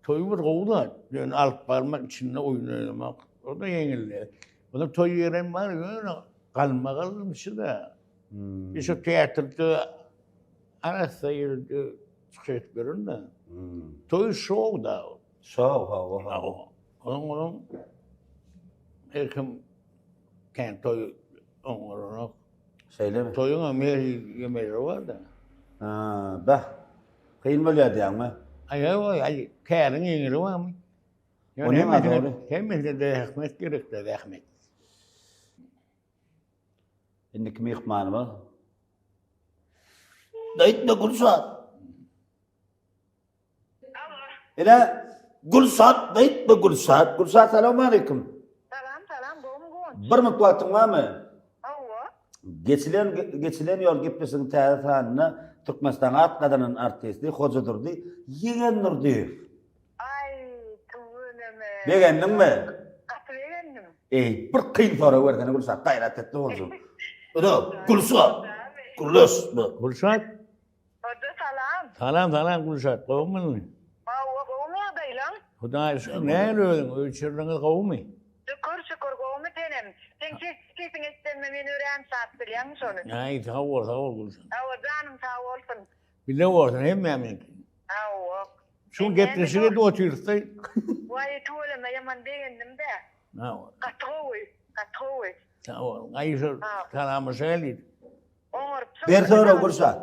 Toý bir gowy zat, ýöne alyp barmak, içinde oýun oýnamak, o-da ýeňil däl. Onda toý ýerem bar, ýöne galmagalymçy-da. Hmm. Şu teatrda arassa ýerde çykyş edip ýörün-de. Hmm. Toý şou-da. Şou, hawa, hawa. Onuň onuň her kim kän toý oňaranok. Şeýlemi? Toýuň hem her hili ýemeleri bar-da. Ha, bah. Kyn bolýar diýýäňmi? Aý, aý, aý, käriň ýeňili barmy? O näme dogry? Hemmesine de zähmet gerek-de, zähmet. Indiki myhmanymyz. Daýtma Gülşat. Ine Gülşat beýtme Gülşat. Gülşat salowmaleýkim. Salam salam gowmy Guwanç? Bir minut wagtyň barmy? Hawa. Geçilen geçilen ýol gepleşigiň täze sanynda Türkmenistanyň at gazanan artisti Hojadurdy Ýegendurdyýew. Aý tüweleme. Begendiňmi? Gaty begendim. Eý bir kyn sorag bersene Gülşat gaýrat et bolsun. Ine Gülşat. Gürleş. Gülşat. Hoja salam. Salam salam Gülşat gowmy? Hawa gowmy ýagdaýlaň? Hudaýa şükür nähili özüň öý içerleriňiz gowmy? Şükür şükür gowmy senem. Seň ses sesiňi eşidenime men örän şat bilýäňmi şony. Aý sag bol sag bol Gülşat. Hawa janyň sag bolsun. Bile bolsun hemmämiziňki. Hawa. Şu gepleşik edip otyrysda. Waý tüweleme ýaman begendim-dä. Hawa. Gaty gowy gaty gowy. Sag bol. Aý şol salamyşa geldi. Oňarypsyň. Ber sorag Gülşat.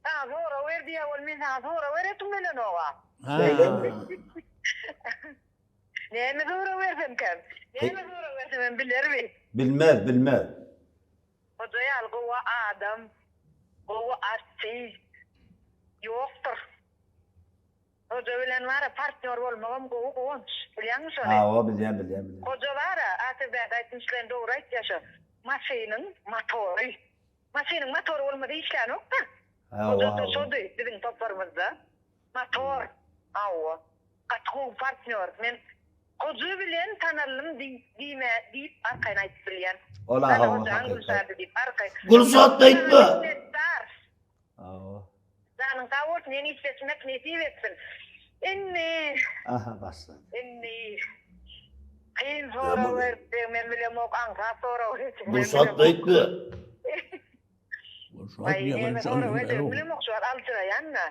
Saňa sorag ber diýýär ol men saňa sorag beresim gelenok-a. Şeýlemi? Näme sorag bersemkäm? Näme sorag bersemem bilermi? Bilmez, bilmez. Hoja ýaly gowy adam, gowy artist ýokdur. Hoja bilen bara partnýor bolmagam gowy Guwanç. Bilýäňmi şony? Hawa bilýän bilýän bilýän. Hoja bara Atabäde aýtmyşlaýyn dogry aýtýa şo. Maşynyň motory. Maşynyň motory bolmasa işlänokda. Hawa Hoja-da hawa. şody biziň toparymyzda. Motor. Hawa. Gaty gowy partnýor. Men Hoja bilen tanaldym diýme diýip arkaýyn aýdyp bilýän. Ola Ana hawa Hojaň hakykat. Gülşady diýip arkaýyn. Gülşat aýtma. Minnetdar. Hawa. Janyň sag bolsun ýene işleşmek nesip etsin. Indi. Aha başlady. Indi kyn sorag beripdiň men bilemok aňsat sorag beripdiň. Gülşat beýtme. Gülşat Aý näme sorag berjegimi bilemok şu wagt aljyraýan-da.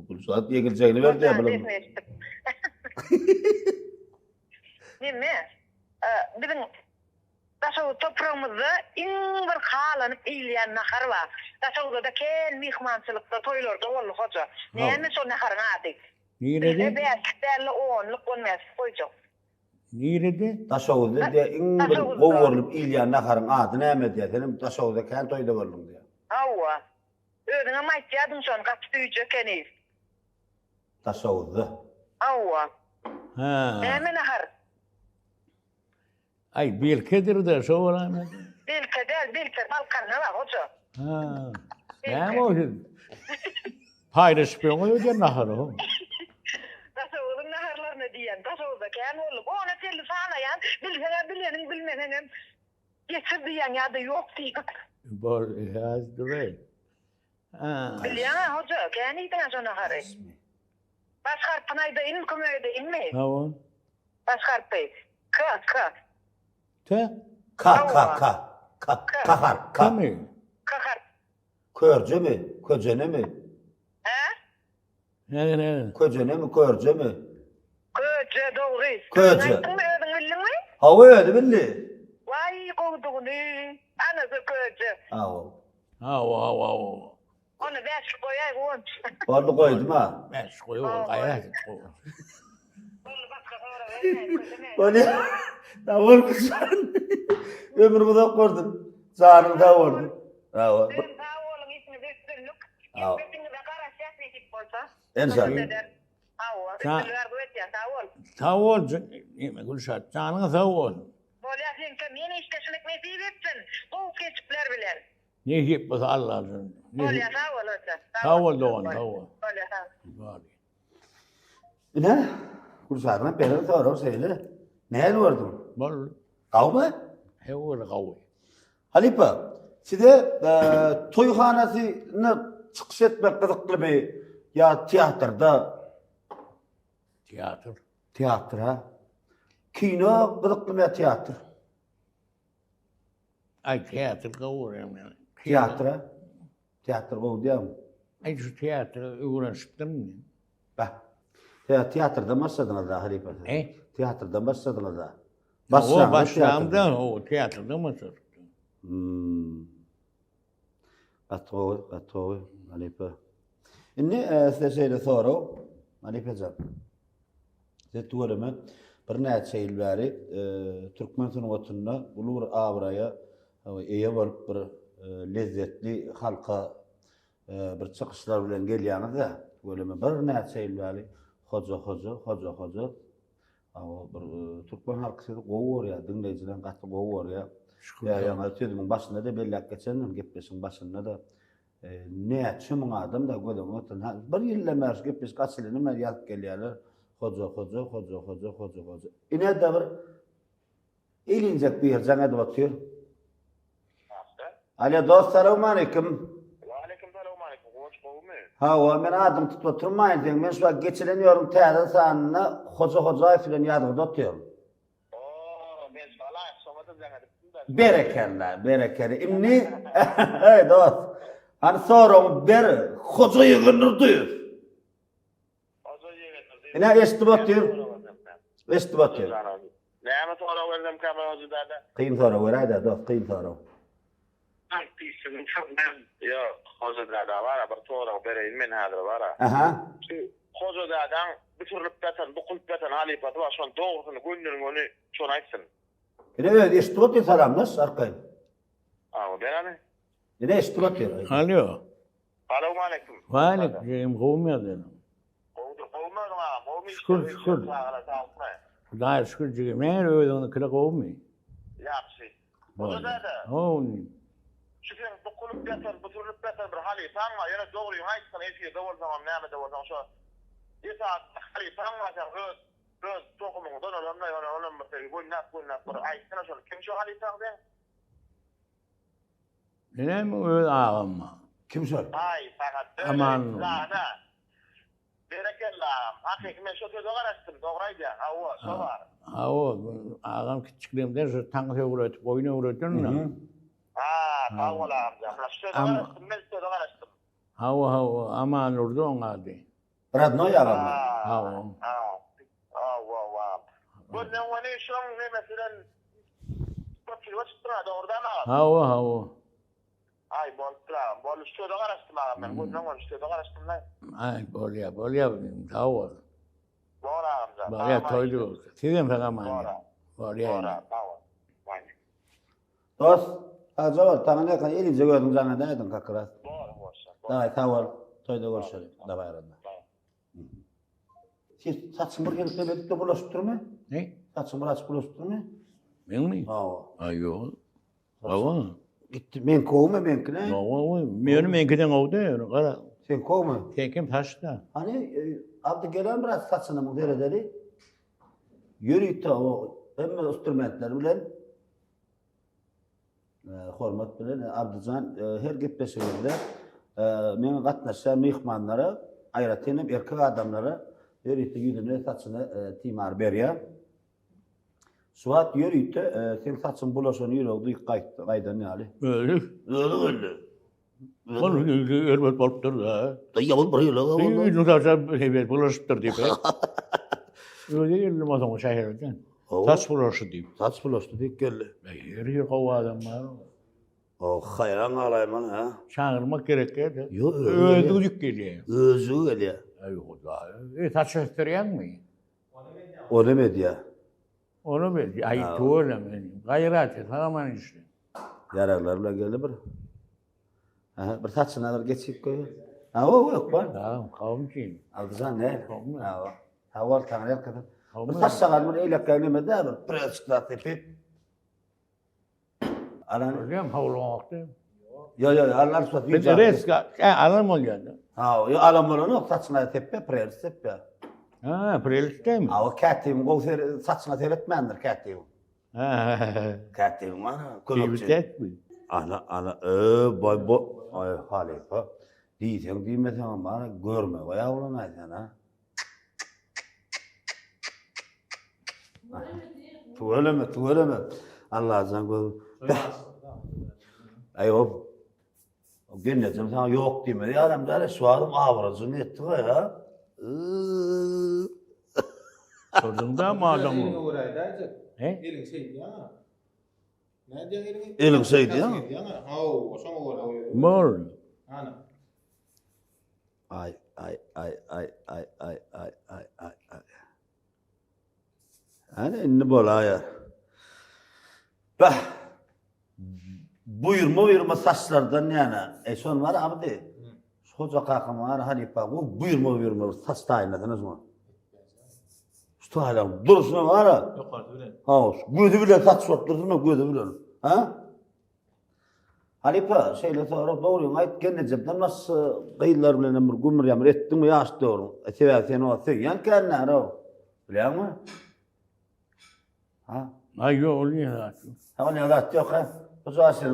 Gülşat ýegiljegini berdi ýa bilemok. Neme biziň Daşoguz topragymyzda iň bir halanyp iýilýän nahar bar. Daşoguzda-da kän myhmançylykda, toýlarda boldy hoja. Näme şol naharyň ady? Nirede? Bizde bäşlik däl-de onluk, on bäşlik goýjak. Nirede? Daşoguzda diýýär, iň bir gowy görlüp iýilýän naharyň ady näme diýýär. Senem Daşoguzda kän toýda bolduň diýýär. Hawa. Özüňem aýtýardyň şony, gaty süýji ekeni. Daşoguzda. Hawa. Hä. Näme nahar? Aý, Belkedir-de, şo bolan. Belke däl, Belke Balkanda bar, hoja. Ha. Näme o siz? Paýlaşyp ýöňüz öýdýän nahary, ho. Daşoguzyň naharlaryny diýýän. Daşoguzda kän bolduk. Ona çenli sanaýan, bilseň-ä bileniň, bilmeseňem geçir diýýän ýa-da ýok diýýän. Bol, häzir duraý. Ha. Bilýäň-ä, hoja, kän iýdiň-ä şo nahary. Baş harpyny aýdaýynmy, kömek edeýinmi? Hawa. Baş harpy. K, K. T? K, K, K. K, K harp, K. K-my? K harp. Körjemi? Köjenemi? Hä? Näme, näme? Köjenemi, körjemi? Köje, dogry. Köje. Özüň aýtdyňmy, özüň bildiňmi? Hawa, özi bildi. Waý, gowudygyny. Ana, şu köje. Hawa. Hawa, hawa, hawa. Ony bäşlik goýaý Guwanç. Boldy goýdum-a. Bäşlik goý, ol gaýrat et goý. Boldy başga sorag bermäý kösemäý. Bolýa. Sag bol Gülşat. Ömrüň uzak bolsun. Janyň sag bolsun. Hawa. Sizem sag boluň işiňizde üstünlik. Gepleşigiňize garaşýas nesip bolsa. Enşalla. Hawa, üstünlik arzuw etýän. Sag bol. Sag bol Gülşat. Janyň sag bolsun. Bolýa seňkem ýene işleşmek nesip etsin. Gowy keşpler bilen. Nesip bolsa Allajan. Bolýa sag bol hoja. Sag bol dogan sag bol. Bolýa sag bol. Ine, Gülşadyň beren soragy şeýle. Nähili gördüň? Bol. Gawmy? Hew gawy. Halypa, size e, toýhanasynda çykyş etmek gyzyklymy ýa teatrda? Teatr. Teatr ha. Kino gyzyklymy ýa teatr? Aý teatr gowy görýän men. Teatra? Teatr gowy diýýäňmi? Aý şu teatra öwrenişipdim men. Bah. Te teatrdan başladyňyz-da halypa siz. E? Teatrdan başladyňyz-da. Başlaňda başlamda, o teatrdan başladyk. Hmm. Gaty gowy, gaty gowy, halypa. Indi e, size şeýle sorag, halypajan. Siz tüweleme birnäçe ýyl bäri türkmen sungatynda uly bir abraýa eýe bolup bir lezzetli halka bir çykyşlar bilen gelýäňiz-de, tüweleme birnäçe ýyl bäri Hoja Hoja, Hoja Hoja. Bir türkmen halky sizi gowy görýär, diňleýjiler gaty gowy görýär. Şükür. Ýaňy sözümiň başynda-da belläp geçendim, gepleşigiň başynda-da. Näçe müň adam-da göz öňüne getir. Ha, bir ýyldan bäri şu gepleşik açylany bäri ýazyp gelýärler. Hoja, hoja, hoja, hoja, hoja, hoja. Ine-de bir ilinjek bir jaň edip otyr. Alo, dost, salowmaleýkim. Waleýkim salowmaleýkim, Guwanç gowumy? Hawa, men adyňy tutup oturmaýyn seň. Men şu wagt geçilen ýoluň täze sanynda Hoja Hojaýew bilen ýazgyda otyryn. Oo, men salaýyk, şoňa-da jaň edipdim-de. Berekella, berekella. Indi, eý dost, hany soragyňy ber, Hoja Ýegenurdyýew. Hoja Ýegenurdyýew. Ine, eşidip otyr. Eşidip otyr. Näme sorag bersemkäm Hoja däde? Kyn sorag beräý-dä, dost, kyn sorag. Artistligiň syryny. Ýok, Hoja dädä bar-a, bir sorag bereýin men häzir bar-a. Aha. Şu Hoja dädäň büsürilip ýatan, bukulyp ýatan halypasy bar, şony dogrusyny gönden-göni şony aýtsyn. Ine özi eşidip otyr salamlaş arkaýyn. Hawa, ber hany. Ine eşidip otyr. Alo. Salowmaleýkim. Waleýkim, gowumy ýagdaýlaň? Gowudyr, gowumy özüň agam, gowumy işler? Şükür, şükür. Çagalar saglykmy? Hudaýa şükür jigim, nähili özüňiňkiler gowumy? Ýagşy. Hoja däde. How inim. Şu seň bukulyp ýatan, busurylyp ýatan bir halypaň bar, ýöne dogryňy aýtgyn, efirde bolsaňam, nämede bolsaň şo esasy halypaň bar seň öz öz tohumyňdan olam-da, ýöne olam bir seni göndäp-göndäp bir aýtsana şony, kim şo halypaň seň? Menem öz agam bar. Kim şol? Aý, saňa Aman. döneýin jana. Berekella agam. Hakyky men şo söze garaşdym. Dogry aýdýaň. Hawa, şo bar. Hawa, agam kiçjikligimden şo taňs öwredip, oýun öwreden-de. Ha, sag bol agamjan. Şu söze garaşdym, men şu söze garaşdym. Hawa, hawa, Amandurdy oň ady. Radnoý agammy? Hawa. Hawa, hawa. Gönden göni şoň nemesi bilen köpçülige çykdyň-a, dogry dämi agam? Hawa, hawa. Aý, bolupdyr agam. Boldy, şu söze garaşdym agam men. Gönden göni şu söze garaşdym-da. Aý, bolýa, bolýa, sag bol. Bor agamjan. Bolýar toýda görüşeli. Sizem sag aman. Bolýar. Bor sag bol. Dost, sagja bol, saňa ne kan elinje gözüň jaňa däýdiň kakras. Bor, bolsa. Daway, sag bol. Toýda görüşeli. Daway aranda. Siz saçyň bir gelip edip de bulaşyp durmy? Ne? Saçyň bir açyp bulaşyp durmy? Meňmi? Hawa. Aý ýok. Hawa. Gitdi. Men kowmy meňki ne? Hawa, meni meňkiden gowdy, gara. Sen kowmy? Seňkem saçda. Hany, e, Abdy gelen biraz saçyny muň seredeli. Ýörite o hemme instrumentler bilen e, hormat bilen e, Abdyjan e, her gepleşigimizde e, meň gatnaşýan myhmanlara, aýratyn hem erkek adamlara ýörite ýüzüne, saçyna e, timar berýär. Şu wagt ýörite e, seň saçyň bulaşan ýüregi duýup gaýtdy, gaýdan ýaly. Özi. Özi geldi. Ol erbet bolupdyr da. Da ýaman bir ýyla boldy. Ýüzüni saça erbet bulaşypdyr diýip. Özi geldi masoň şäherden. Saç bulaşdy diýip. Saç bulaşdy diýip geldi. Her ýer gowy adam bar. Oh, haýran galaýman ha. Çagyrmak gerek däl. Ýok, özi gidip gelýär. Özi gelýär. Aý, hudaý. E, saç ösdürýäňmi? Onam edýär. Onam edýär. Aý, tüweleme. Gaýrat et, sag aman işle. Ýaraglar bilen geldi bir. Aha, bir saçyna bir geçip goý. Ha, o yok bar. Tamam, kavum kim? Aldyjan ne? Ha, ha, ol taňry ýalkasyn. Bir saç şagal bir eýlekkä neme dä bir prelçik zat sepip. Alan Görýän howlukdy. Ýo ýo, alan saç. Bir reska, e, alan bolýar. Ha, ýo alan bolanok, saçyna sepme, prelç sepme. Ha, prelç dämi? Ha, o kätibiň gowy ser saçyna seretmändir kätibiň. Ha. Kätibiň bar, kömekçi. Kömekçi. Ana, ana, ö, boý, bo, aý, halypa. Diýseň diýmeseň bar, görme goýa bolan aýsan, ha. Tüweleme, tüweleme. Allajan göz. Aý o gelnejem saňa ýok diýmedi. Ýaram däl, şu wagtym abrajyň ýetdi goý, ha. Gördüňdä madam. Eliňi göräýdäýjek. He? Eliň şeýdýäň-ä. Nädýäň eliňi? Eliň şeýdýäň. Hawa, şoňa görä. Bol. Ana. Ay ay ay ay ay ay ay ay ay ay. Hany indi bolaýar. Bah. Buýurma buýurma saçlardan ýana. E şon bar abdy. Şu hoja kakam bar halypa bu buýurma buýurma saç taýynlasyna şuňa. Şu taýlan durşuna bar. Ýokarda bilen. Ha, gözi bilen saç bolup dursun gözi bilen. Ha? Halypa, şeýle sorag dogryňy aýt, gelnejemden başga gyzlar bilenem bir gümür-ýamyr etdiňmi ýaş döwrüň? E, sebäbi seni o söýýän känler-ow. Bilýäňmi? Ha? Aý, ýok, ol niýe zat ýok. Ha, ol niýe zat ýok, ha? Bu jaý sen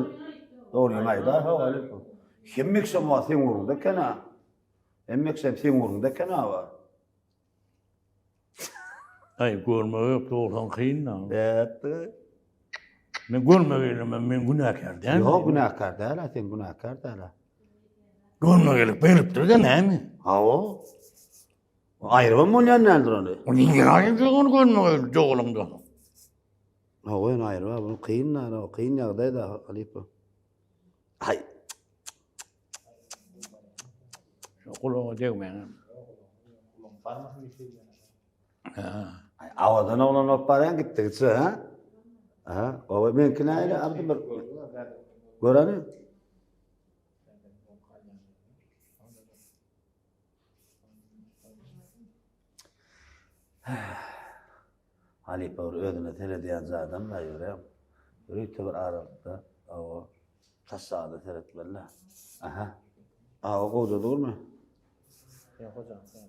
dogryňy aýt-a, ha, halypa. Hemme kişem o seň ugruňda eken-a. Hemme kişem seň ugruňda eken-a. Aý, görmegek dogrudan kyn-da. Nätdi? Men görmegeýlemem, men günäkär dälmi? Ýok, günäkär däl-ä, sen günäkär däl-ä. Görmegeýlik beripdir-de näme? Hawa. Aýrybam bolýan däldir ony. Ony nirä aýyrjak ony görmegeýlik jogalyňda? Hawa, ony aýryba, bu kyn-da, kyn ýagdaý-da, halypa. Aý. Şu gulaga degmäň. Ay, awadan oglan bolup barýan gitdigiçe, ha? Ha, gowy. Meňki nähili, Abdy bir göreli. Halypa bir özüne seredýän adam da ýörem. Ýörite bir aralykda o taşlada seretmeli. Aha. Awa gowja durmy? Ýa hojam sen.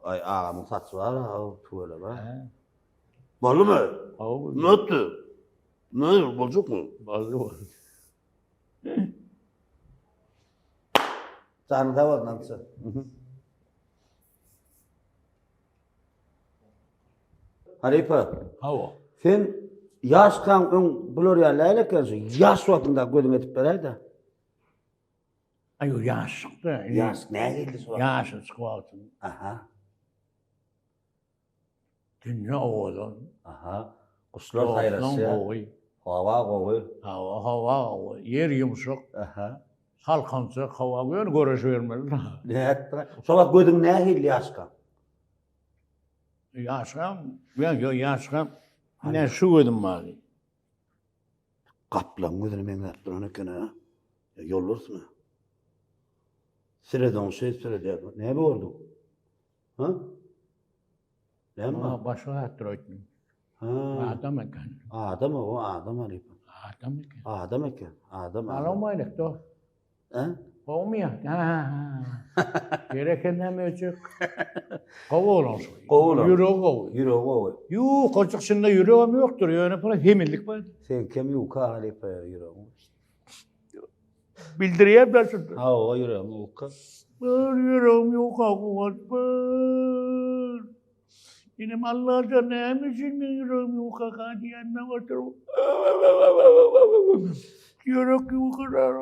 Aý agamyň saçy bar, ha, tüweleme. Boldumy? Hawa. Nätdi? Ne boljakmy? Boldy, boldy. Janyň sag bolsun, amca. Halypa. Hawa. Sen ýaşkaň öň bular ýaly däl ekensiň. Ýaş wagtyňda gözüň edip beräý-dä. Aý, ýaşlykda. Ýaş nähili şo wagt? Ýaşajyk wagtym. Aha. Dünýe owadan. Aha. Guşlar saýraşýar. Gowy. Howa gowy. Hawa, howa gowy. Ýer ýumşak. Aha. Salkynjak howa. Ýöne göreşibermeli. Nätdi? Şo wagt gözüň nähili ýaşka? Ýaşkam, ýa ýok ýaşkam. Ine şu gözüm bar. Gaplaň gözüne meňzäp duran eken-ä. Ýolbarsmy? Seredoň şeýdip seredýär. Näme gördüň? Ha? Näme bar? Başga zatlar aýtdym. Ha. Adam eken. Adam o, adam halypa. Adam eken. Adam eken. Adam. Salam aleyküm dost. Hä? Gowumy ýa? Ha ha ha. Gereken näme öjek? Gowy oglan şu. Gowy oglan. Ýüregi gowy. Ýüregi gowy. Ýok, ojak şunda ýüregem ýokdur, ýöne pula semizlik bar. Seňkem ýuka halypa ýüregiň. Bildirýär ben şunda. Hawa, ýüregiň ýuka. Bir ýüregim ýuka guwanç bir. Inim Allajan näme üçin meň ýüregim ýukaka diýende oturyp. Ýürek ýukalar.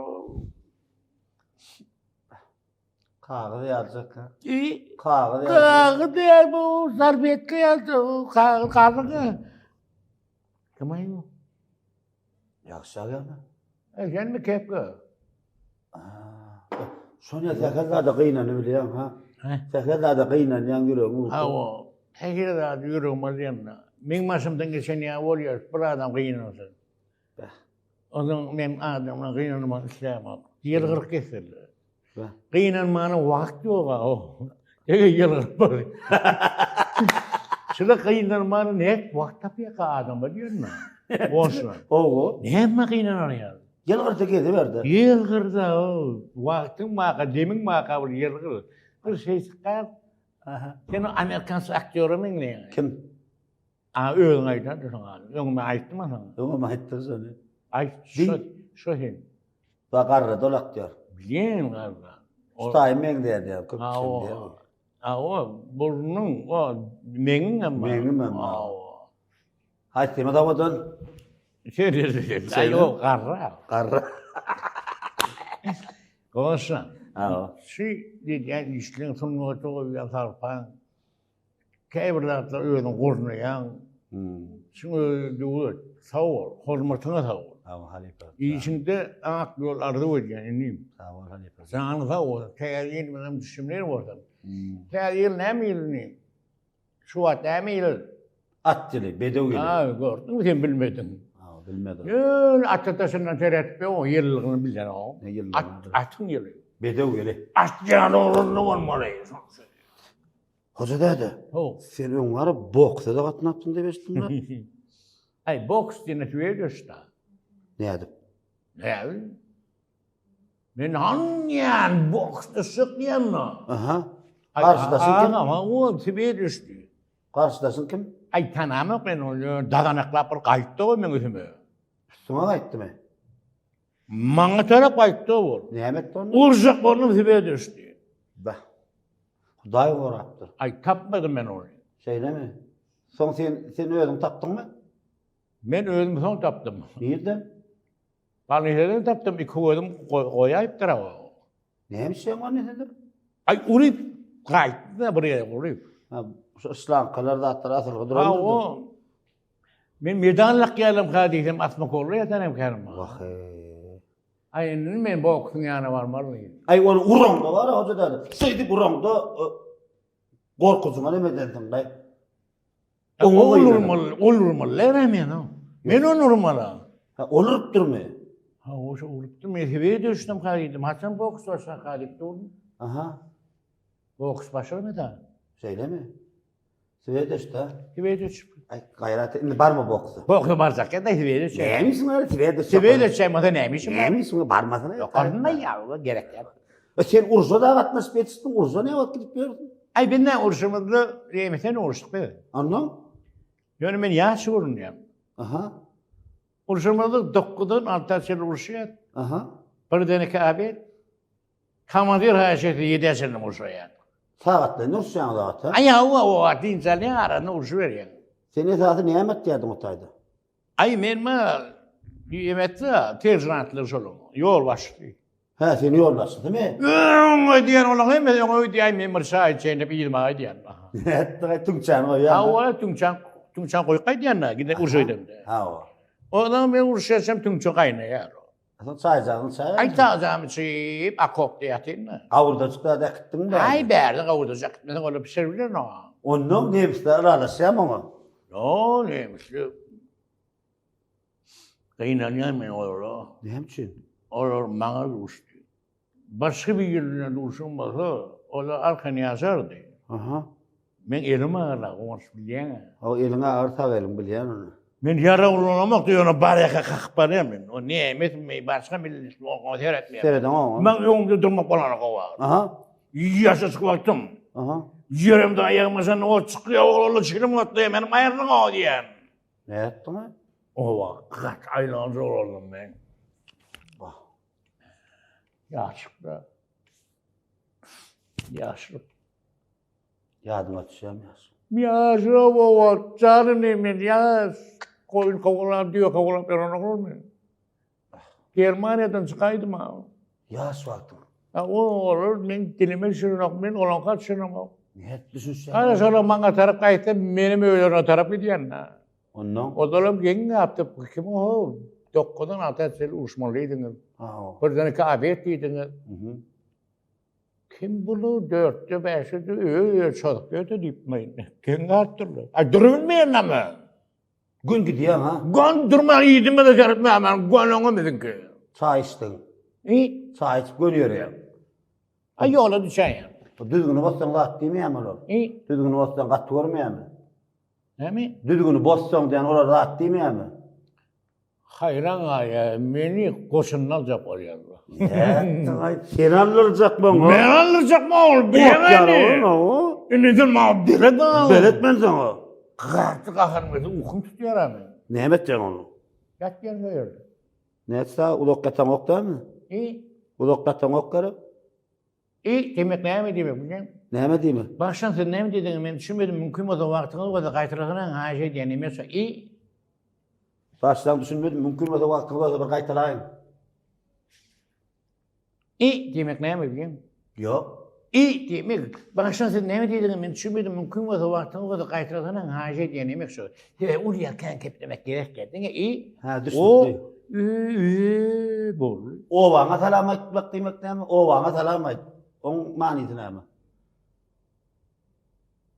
Kagyz ýaljak ha. I? Kagyz ýaljak. Kagyz däl bu, sarfetka ýaljak, kagyz galyň. Kim aý bu? Ýagşy agamy? E, senmi kepka? Şonda sähel zada gynany bilýäň, ha? Sähel zada gynanýaň ýüregiň ursa. Hawa, sähel zada ýüregim alýan-da. Meň başymdan geçen ýa bolýar, bir adam gynansa. Beh. Onsoň men adamdan gynanmak islämok. Ýylgyryp kesdirdi. Beh. Gynanmana wagt ýog-a. Ege ýylgyryp bar. Şular gynanmana ne wagt tapýarka adamlar diýen-de. Goňşular. Hawa. Näme gynanar ýaly? Ýylgyrda geziberdi. Ýylgyrda, wagtyň baka, demiň baka bir ýylgyr. Bir şey çykar. Sen o amerikans aktýora meňzeýäň. Kim? A özüň aýdan şoň adyny. Öň men aýtdym saňa. Öňem aýtdyň şony. Aýt, şo, şo sen. Ba garrady ol aktýor. Bilýän garra. Şu taýy meňzeýär diýýär, köp kişi diýýär. Hawa, burnuň, o meňiň hem bar. Meňim hem bar. Hawa. Haýsymy owadan? Aý, o garra. Garra. Goşa. Hawa. Şu diýýän işleň sungata goýýan sarpaň. Käbir zatlar özüň gurnaýaň. Şuň özi döwlet. Sag bol, hormatyňa sag bol. Sag bol halypa. Işiňde ak ýol arzuw edýän inim. Sag bol halypa. Janyň sag bolsun. Täze ýyl bilen düşümler bolsun. Täze ýyl näme ýyl inim? Şu wagt näme ýyl? At ýyly, bedew ýyly. Ha, gördüňmi sen bilmediň. Ha, bilmedim. Ýöne ata daşyndan seretip ýok, ýyllygyny bilenok. Ne ýyllygyny? At, atyň ýyly. Bedew ýyly. At ýaly oglanly bolmaly. Hoja däde. Ho. Sen öň baryp boksa-da gatnapsyň diýip eşitdim-de. Aý, boks diýene tüwe düşdi. Nädip? Nädip? Men hanýan boksda çykýan-da. Aha. Garşydaşyň kim? Agam, o tüwe düşdi. Garşydaşyň kim? Aý, tanamok men ony. Dazanaklap bir gaýtdy-ow meň üstüme. Üstüňe gaýtdymy? Maňa tarap gaýtdy ol. Näme etdi onda? Urjak boldum tüwe düşdi. Bah. Hudaý gorapdyr. Aý, tapmadym men ony. Şeýlemi? Soň sen sen özüň tapdyňmy? Men özüm soň tapdym. Nirden? Balnyseden tapdym, iki gözüm goýaýypdyr awa. Näme işleýäň balnisede? Aý, uryp gaýtdy-da bir ýere uryp. Ha, şu yslankalar zatlar asylgy duran. Hawa. Men medal lakýarlam-ka diýsem, asma kolly ýatan hem kärim. Wah-eý. Aý indi men boksuň ýanyna barmaryn. Aý ony uraňda bar hoja däde. Şeýdip uraňda gorkujyňa neme edensiň gaý. Oňa ol urmaly, ol urmaly däl men o. Men ony urmaly. Ha ol urupdyrmy? Ha o şo urupdyr. Men sebäbi düşdüm ka diýdim. Haçan boks başlaka diýip durdum. Aha. Boks başlamady. Şeýlemi? Swedeşde. Swedeş. Ay gaýrat indi barma boksa. Boksa barjak ýa-da Swedeş. Näme işiň bar Swedeş? Swedeş çaýmasa näme işiň bar? Näme işiň bar barmasyna? Ýok, barma ýa, gerek ýok. E sen urşa da gatnaşyp ýetişdiň, urşa näme wagt gidip ýörsüň? Aý biz näme urşumyzda ýemesen uruşdyk biz. Ondan? Ýöne men ýaş görünýän. Aha. Urşumyzda dokuzdan alta çenli uruşýar. Aha. Birden iki obed. Komandir haýyş etse ýedä çenli urşaýar. Sagatlaýyn uruşýaňyz ata. Aý hawa o wagt dynç alýaň arasynda urşuberýäň. Sen esasy näme etýärdiň o taýda? Aý men ma emetdi seržantlar şolaň ýolbaşçysy. Hä sen ýolbaşçysymy? Öňe diýen olaň hemmesi öňe gidýär men bir çaý içeýin diýip yzyma gaýdýan. Nätdiň tüňçäni goýýaň? Hawa tüňçäni tüňçäni goýup gaýdýan-da gide urşa gidemde. Hawa. Ondan men uruşýarsam tüňçe gaýnaýar. Soň çaýjagyn çaý. Aý çaýjagym içip, okopda ýatyn-da. Gawurdajyk zat äkitdiňmi bärde? Aý bärde gawurdajyk äkitmeseň olar bişirip bilenok. Onnoň nemisler ylalaşýarmy oňa? Ýok, nemisler Gynanýan men olara. Näme üçin? Olar maňa duşdy. Başga birine duşan bolsa, olar arkan ýaşardy. Aha. Men elim agyr-a, goňşy bilýäň-ä. Hawa, eliň agyr, sag eliň bilýän ony. Men ýarag ulanamok-da, ýöne barýaka kakyp barýan men. O nemesmi, başga milletmi, oňa seretmeýän. Seredeňok. Meň öňümde durmak bolanok o wagt. Aha. Ýaşajyk wagtym. Aha. Ýeremde aýagyma şonda ot çykýar, oglanlar çilim otlaýar, meniň aýrylyň-ow diýýän. Nätdiň? Oba, gaty aýlanjy boldum men. Bah. Ýaşlykda. Ýaşlyk. Ýadyňa düşýärmi ýaş? Ýaşlyk oba, janyny men ýaş. Goýun kowalap, düýe kowalap ýören oglan men. Germaniýadan çykaýdym ha. Ýaş wagtyň. Ha, o olar men dilime düşürenok, men olaňka düşenemok. Nädip düşünişýäň? Ana şolar maňa tarap gaýtsa, menem öýlerine tarap gidýän. Ondan? Ozalam geň gapdy, kim o? Dokuzdan alta çenli uruşmalydyňyz. Ha. Birden iki obed diýdiňiz. Kim bunu dörtde, bäşde öýe-öýe çozup ýördi diýip, men geň galypdyrlar. Aý, durubilmeýän näme? Gün gidýäň ha? Gün durman iýdime-de seretmämän, gün oňa biziňki. Çaý içdiň. I? Çaý içip göni ýörýäň. Aý ýola düşäýýän. Düzgüni bozsaň zat diýmeýärmi olar? I? Düzgüni bozsaň gaty görmeýärmi? Näme? Düzgüni bozsaň diýen olar zat diýmeýärmi? Haýran galýar, meni goşunyna aljak bolýarlar. Nätdiň-aý, sen aldyrjakmyň? Men aldyrjakmy ol, bilemeni. Indi sen maňa belet maňa. Belet men saňa. Gaty gaharym gelse ukyň tutýar-a meniň. Näme etjek ony? Ýatýan şo ýerde. Näçe sagat uzak ýataňok dälmi? I? Uzak ýataňok gerek? I diýmek näme diýmek bilýäň? Näme diýmek? Başdan siz näme diýdiňiz men düşünmedim mümkin bolsa wagtyňyz bolsa gaýtalasaňyz haýyş edýän emes şo i. Başdan düşünmedim mümkin bolsa wagtyňyz bolsa bir gaýtalaýyň. I diýmek näme bilýäň? Ýok. I diýmek başdan siz näme diýdiňiz men düşünmedim mümkin bolsa wagtyňyz bolsa gaýtalasaňyz haýyş edýän emes şo. Sebäbi ol ýer kän keplemek gerek däl. Diňe i. Hä düşnükli. O Ü boldy. Obaňa salam aýtmak diýmek näme? Obaňa salam aýt. Oň manysy näme?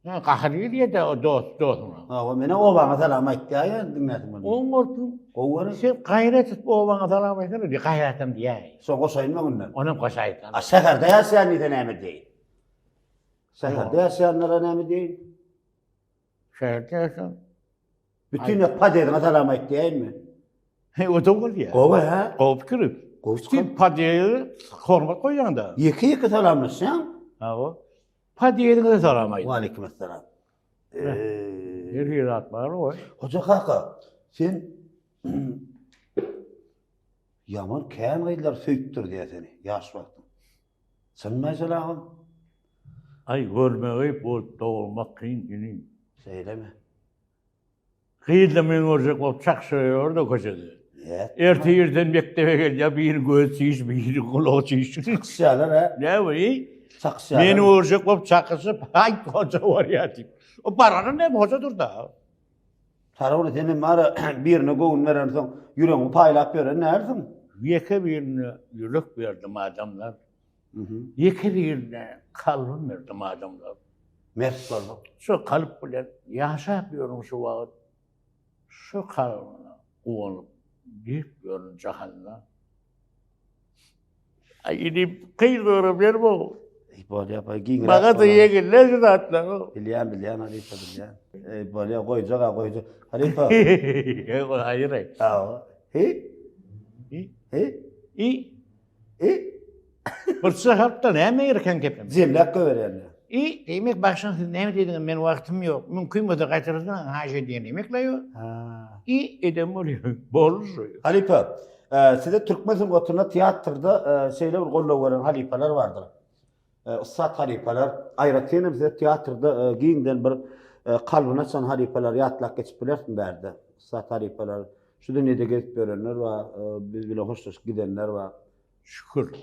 Ha, gahar gelýär-de o dost dostuňa. Hawa, menä obaňa salam aýt diýýär, diňläsim bolýar. Oň bolsun. Gowy görün. Sen gaýrat edip obaňa salam aýtsana diý, gaýratam diýäý. Şo goşaýynmy öňünden? Onam goşaýsana. A şäherde ýaşaýan diýse näme diýeýin? Şäherde ýaşaýanlara näme diýeýin? Şäherde ýaşaýan. Bütün ýa podýezdiňe salam aýt diýäýinmi? He, o da bolýar. Gowy, hä? Gowy pikir. Gowy çykan. Podýezde hormat goýýaň-da. Ýeke-ýeke salamlaşýaň. Hawa. Podýezdiňe salam aýt. Waleýkim essalam. Her hili zat bar goý. Hoja kaka, sen ýaman kän gyzlar söýüpdir diýýär seni, ýaş wagtyň. Çynmy Aýsel agam? Aý görmegi bolup dogulmak kyn inim. Şeýlemi? Gyzla meni görjek bolup çakyşaýardy köçede. Erte irden mekdebe gelýär, biri gözi çiş, biri gulagy çiş. Çakyşýarlar hä? Näme i? Çakyşýarlar. Meni görjek bolup çakyşyp, haý hoja barýar diýip. O barany näme hoja dur-da. Saragul senem bara birine göwün berensoň ýüregiňi paýlap ýören dälsiň. Ýeke birine ýürek berdim adamlar. Ýeke birine kalbym berdim adamlar. Mert bolduň. Şu kalp bilen ýaşap ýörün şu wagt. Şu kalbyna guwanyp gezip ýörün jahanda. Aý inim kyn görüm ýer bu. Eý bolýa baý giňräk. Maňa da ýeňiller şu zatlar. Bilýän bilýän halypa bilýän. Eý bolýa goýjak a goýjak. Halypa. Eý haýyr eý. Hawa. Hi. Hi. Hi. I. I. Burça halkda näme ýerken gepim? Jemläp goýberýän. I diýmek başdan siz näme diýdiňiz men wagtym ýok. Mümkin bolsa gaýtalasaň haýyş edýän diýmekle ýok. Ha. I eden bolýar. Boldy şu. Halypa, size türkmen sungatynda teatrda şeýle bir goldaw beren halypalar bardyr. Ussat halypalar, aýratyn hem size teatrda giňden bir kalbyny açan halypalary ýatlap geçip bilersiň bärde. Ussat halypalar, şu dünýede gezip ýörenler bar, biz bilen hoşlaşyp gidenler bar. Şükür.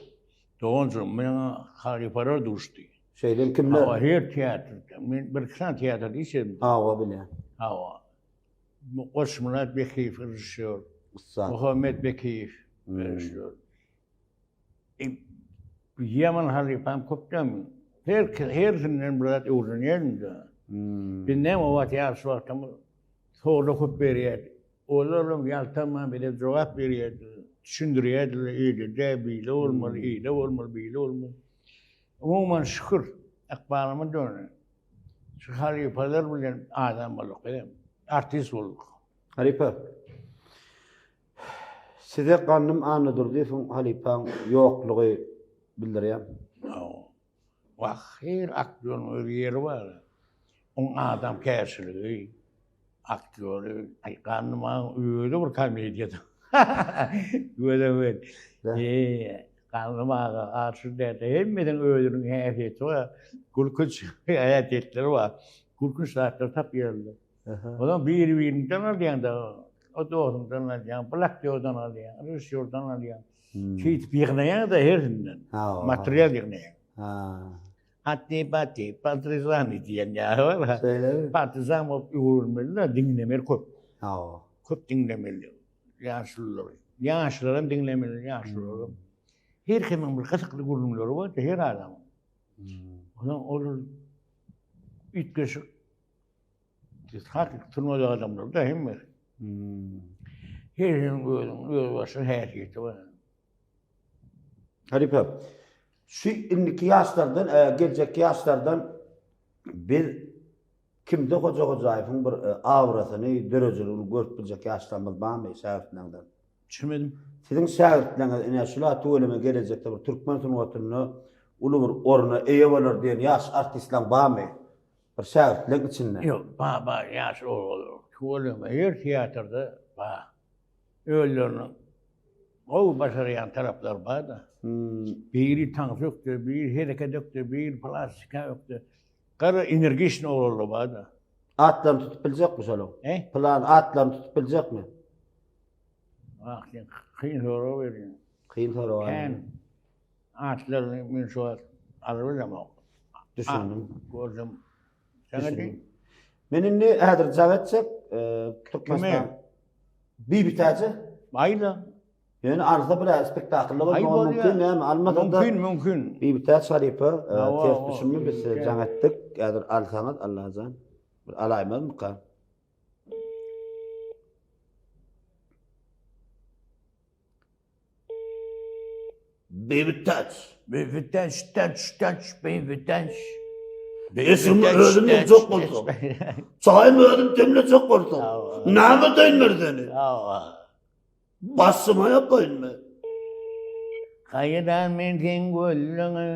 Doganjygym, maňa halypalar duşdy. Şeýle kimler? Hawa, her teatrda. Men bir-iki sany teatrda işledim. Hawa, bilýän. Hawa. Goçmyrat Bekiýew režissýor. Ussat. Muhammet Bekiýew. Režissýor. Ýaman halypam köp däl. Her hersinden bir zat öwrenýärdim-de. Biz näme o wagt ýaş wagtymyz sorag köp berýärdik. Olaram ýaltanman bize jogap berýärdiler, düşündirýärdiler, eýle däl, beýle bolmaly, eýle bolmaly, beýle bolmaly. Umuman şükür, ykbalyma döndi. Şu halypalar bilen adam bolduk bizem, artist bolduk. Halypa, size Gandym Annadurdyýewiň halypaň ýoklugy bildirýär. Wah, her aktýoryň öz ýeri bar. Oň adamkärçiligi, aktýory, aý Gandym agaň özi bir komediýada. Göze-göz. Eee, Gandym aga, Aşyr däde hemmesiniň özüniň häsiýeti bar. Gülkünç häsiýetleri bar. Gülkünç zatlar tapýarlar. Olam biri-birinden alýaň-da, o dostuňdan alýaň, bul aktýordan alýaň, režissýordan alýaň. Şeýdip ýygnaýaň-da hersinden. Material ýygnaýaň. Hatty baty, partizany diýen ýaly bar. Şeýlemi? Partizan bolup öwrülmeli-de, diňlemeli köp. Hawa. Köp diňlemeli ýaşululary. Ýaşlaram diňlemeli, ýaşulularam. Her kimiň bir gyzykly gürrüňleri bar-da, her adamyň. Onsoň olar üýtgeşik Hakyky sungat adamlary da hemmesi. Her biriniň özüniň özbaşdak häsiýeti bar. Halypa, şu indiki ýaşlardan, e, geljekki ýaşlardan biz kimde Hoja Hojaýewiň bir e, abrasyny, döredijiligini görüp biljek ýaşlarymyz barmy şägirtleriňden? Düşünmedim. Siziň şägirtleriňiz ine şula tüweleme gelejekde bir türkmen sungatynda uly bir orna eýe bolar diýen ýaş artistleň barmy? Bir şägirtleň içinde. Ýok, bar, bar, ýaş oglanlar. Tüweleme, her teatrda bar. Özleriniň gowy başarýan taraplary bar-da. Biri tans ökde, biri hereket ökde, biri plastika ökde. Gara energiçny oglanlar bar-da. Atlaryny tutup biljekmi şolaň? E? Plan atlaryny tutup biljekmi? Ah, sen kyn sorag berýäň. Kyn sorag. Kän. Atlaryny men şu wagt alyp bilemok. Düşündim. Gördüm. Saňa diý. Men indi häzir jaň etjek. Türkmenistan. Bibi Täje. Aýda. Ýöne alsa bir spektaklda bolmagy mümkin, näme almasa da. Mümkin, mümkin. Bibi Täç halypa, ters düşünme biz size jaň etdik. Häzir alsaňyz Allajan. Bir alaýmazmyka? Baby touch. Baby touch, touch, touch, baby touch. Eşimi özüm ýuwjak bolsam. Çaýymy özüm demlejek bolsam. Näme edeýin men seni? Başyma ýapaýynmy? Haýran men seň gözleňe,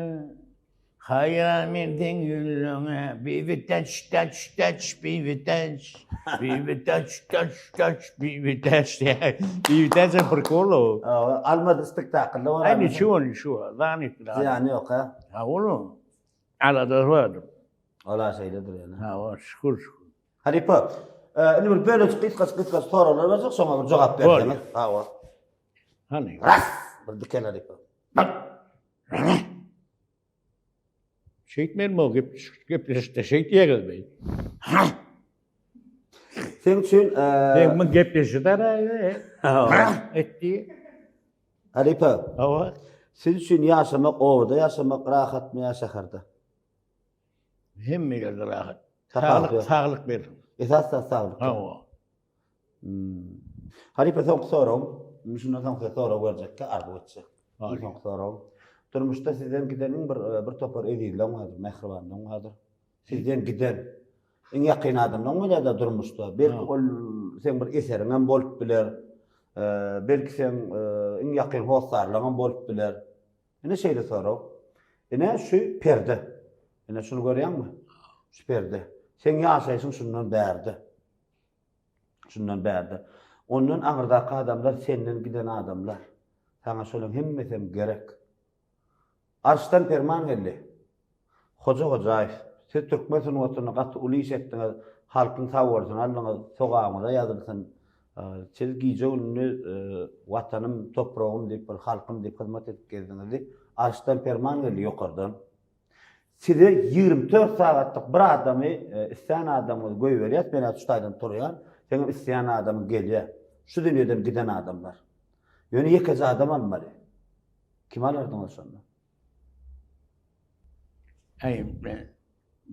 Haýran men seň ýüzüňe, Baby touch, touch, touch, baby touch. Baby touch, touch, touch, baby touch. Baby touch hem prikol o. Almady spektaklda bar. Aý niçe ol şu, zan etdi. Zyýany ýok ha. Ha oğlum. Aladasy bardyr. Ola şeýledir ýöne. Ha, o şükür şükür. Halypa, indi bir bölejik gysgaç gysgaç soraglar berjek, şoňa bir jogap berseňiz. Hawa. Hany? Ras! Bir dikel halypa. Şeýtmeli o gep gepleşikde şeýtýäňiz beý. Seň üçin Sen bu gepleşikde etdi. Halypa. Hawa. Siz üçin ýaşamak obada ýaşamak rahatmy ýa şäherde? Hemme ýerde rahat. Saglyk, saglyk bersin. Esas zat saglyk. Hawa. Hmm. Halypa soňky soragym. Indi şundan soň size sorag berjekkä arzuw etjek. Iň soňky soragym. Durmuşda sizden giden iň bir e, bir topar ezizleň bardyr, mähribanlaň bardyr. Sizden giden iň ýakyn adamlaň bolýar-da durmuşda. Belki ol seň bir eseriň hem bolup biler. E, belki seň e, iň ýakyn hossarlaň hem bolup biler. Ine şeýle sorag. Ine şu perde. Ine şuny görýäňmi? Şu perde. Seň ýaşaýşyň şundan bärde. Şundan bärde. Ondan aňyrdaky adamlar senden giden adamlar. Saňa şolaň hemmesem gerek. Arşdan perman geldi. Hoja Hojaýew, siz türkmen sungatynda gaty uly iş etdiňiz, halkyň sagbolsuny aldyňyz, sogabyňyza ýazylsyn. Siz gije-gündiz Watanym, topragym diýip bir halkym diýip hyzmat edip gezdiňiz diýip, Arşdan perman geldi ýokardan. Size 24 sagatlyk bir adamy, islän adamyňyzy goýberýäs, men häzir şu taýdan turýan, seňem isleýän adamyň gelýär. Şu dünýeden giden adamlar. Ýöne ýekeje adam almaly. Kimi alardyňyz şonda? Aý,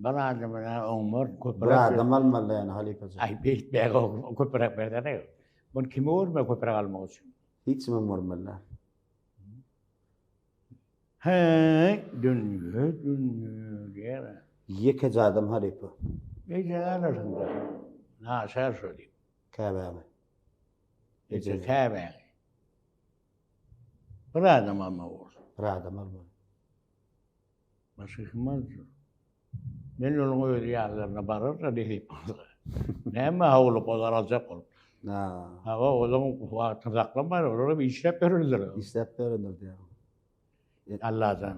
bir adam bilen oňmar, köpräk. Bir adam almaly ýani halypajan. Aý, beýtmäge köpräk bersene. Bunu kimi görme köpräk almak üçin? Hiç kimem görmeli. He, dünýe, dünýe diýer. Ýekeje adam halypa. Ejeňi alarsyň da. Naçar şo diýip. Käbäňi. Eje käbäňi. Bir adam almaly bolsa. Bir adam almaly. Başga kim aljak? Men onuň özi ýanlaryna barar-da nesip bolsa. Näme howlup olar aljak bolup. Ha. Hawa, olaryň wagtyny saklamaýar, olar hem işläp ýörendir. Işläp ýörendir diýýär. Allajan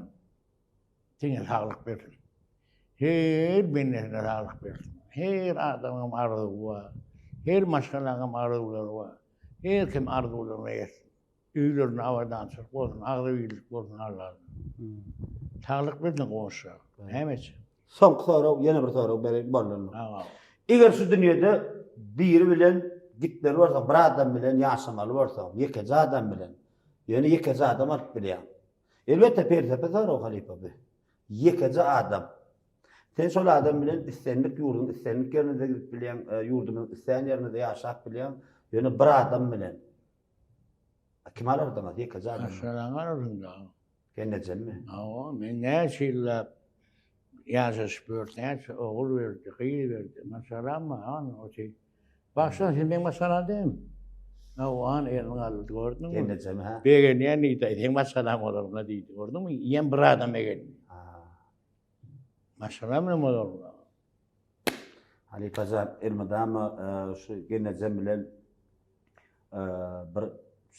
diňe saglyk bersin. Her bendesine saglyk bersin. Her adamyň arzuwy bar. Her maşgalaň arzuwlary bar. Her kim arzuwlaryna ýetsin. Öýlerinde abadançylyk bolsun, agzybirlik bolsun Allajan. Saglyk bersin goňşulara. Näme etjek? Soňky sorag, ýene bir sorag bereýin, boldy indi. Eger şu dünýede biri bilen gitmeli bolsaň, bir adam bilen ýaşamaly bolsaň, ýekeje adam bilen, ýöne ýekeje adam alyp bilýäň. Elbetde pelsepe sorag halypa bu. Ýekeje adam. Sen şol adam bilen islendik ýurduň islendik ýerine-de gidip bilýäň, ýurdumyzyň islän ýerinde-de ýaşap bilýäň, ýöne bir adam bilen. Kimi alardyňyz? Ýekeje adam. Maşgalaňy alardyň dagy. Gelnejemmi? Hawa, men näçe ýyllap ýaşaşyp ýörüs, näçe ogul berdi, gyz berdi. Maşgalam bar, hany oty. Başlan sen meň maşgalam dälmi? Hawa, hany elini galdyrdy, gördüňmi? Gelnejemi, hä? Begenýän diýdi, seň maşgalaň bolarmyna diýdi, gördüňmi? Ýem bir adam begendi. Maşgalam bilen bolarmyna. Halypajan, elmydama şu gelnejem bilen bir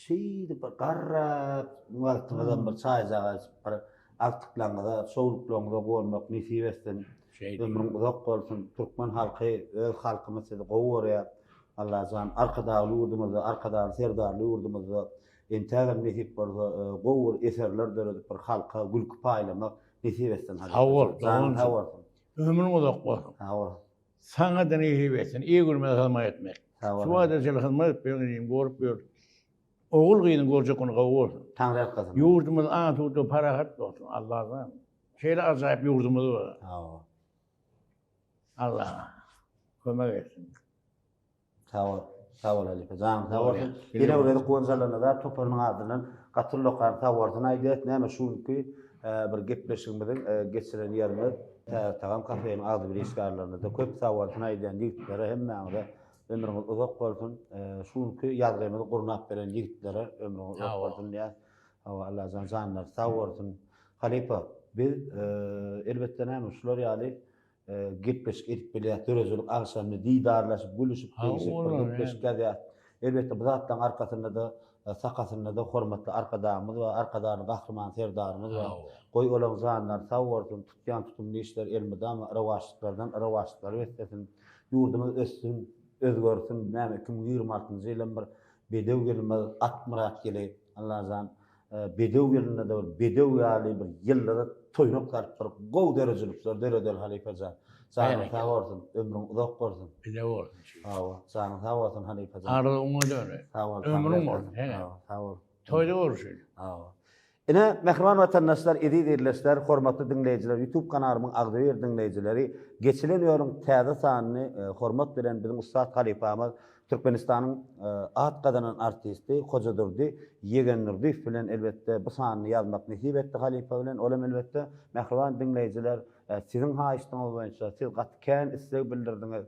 şeýdip bir garrap wagtyňyzam bir çaýjagaz içip bir agtyklaryňyza, çowluklaryňyza gonmak nesip etsin. Ömrüň uzak bolsun. Türkmen halky, öz halkymyz sizi gowy görýär. Allajan Arkadagly ýurdumyzda, Arkadagly Serdarly ýurdumyzda entägem nesip bolsa gowy bir eserler döredip bir halka gülki paýlamak nesip etsin. Sag bol, Janyň sag bolsun. Ömrüň uzak bolsun. Sag bol. Saňa-da nesip etsin, il-günümize hyzmat etmek. Sag bol. Şu wada çenli hyzmat edip ýören inim görüp ýör. Ogul-gyzyň görjek güni gowy bolsun. Taňry ýalkasyn. Ýurdumyz asuda, parahat bolsun. Allajan. Şeýle ajaýyp ýurdumyz bar. Sag bol. Allah kömek etsin. Sag bol. Sag bol halypa. Janyň sag bolsun. Ýene bir gezek Guwanç Allanazar toparynyň adyndan gaty ullakan sag bolsun aýdýas. Näme şu günki bir gepleşigimiziň geçiren ýerimiz Täze Tagam kafeniň agzybir işgärlerine-de köp sag bolsun aýdýan ýigitlere hemmäňize ömrüňiz uzak bolsun. Şu günki ýazgymyzy gurnap beren ýigitlere ömrüňiz uzak bolsun diýýäs. Hawa Allajan janlary sag bolsun. Halypa biz elbetde näme şular ýaly gepleşik edip bilýäs, döredijilik agşamyny didarlaşyp, gülüşip, degişip bir gepleşik ýazýas. Elbetde, bu zatlaryň arkasynda-da, sakasynda-da hormatly Arkadagymyz bar, Arkadagly Gahryman Serdarymyz bar. Goý, olaryň janlary sag bolsun, tutýan tutumly işleri elmydama rowaçlyklardan rowaçlyklara beslesin. Ýurdumyz össün, özgersin. Näme, 2026-njy ýylam bir bedew ýylymyz, at myrat ýyly. Allajan Bedew ýylynda-da bir bedew ýaly bir ýyldyza toýnak salyp bir gowy döredijilikler döredeli halypa jan. Janyň sag bolsun, ömrüň uzak bolsun. Bile bolsun. Hawa, janyň sag bolsun halypa jan. Arzuwyňa döneýin. Sag bol. Ömrüň bolsun. Hawa, sag bol. Toýda görüşeýin. Hawa. Ine, mähriban watandaşlar, eziz ildeşler, hormatly diňleýjiler, YouTube kanalymyň agzybir diňleýjileri, geçilen ýoluň täze sanyny hormat bilen biziň ussat halypamyz Türkmenistanyň at gazanan artisti Hojadurdy Ýegendurdyýew bilen elbetde bu sanyny ýazmak nesip etdi halypa bilen. Ol hem elbetde mähriban diňleýjiler siziň haýyşdyňyz boýunça siz gaty kän isleg bildirdiňiz.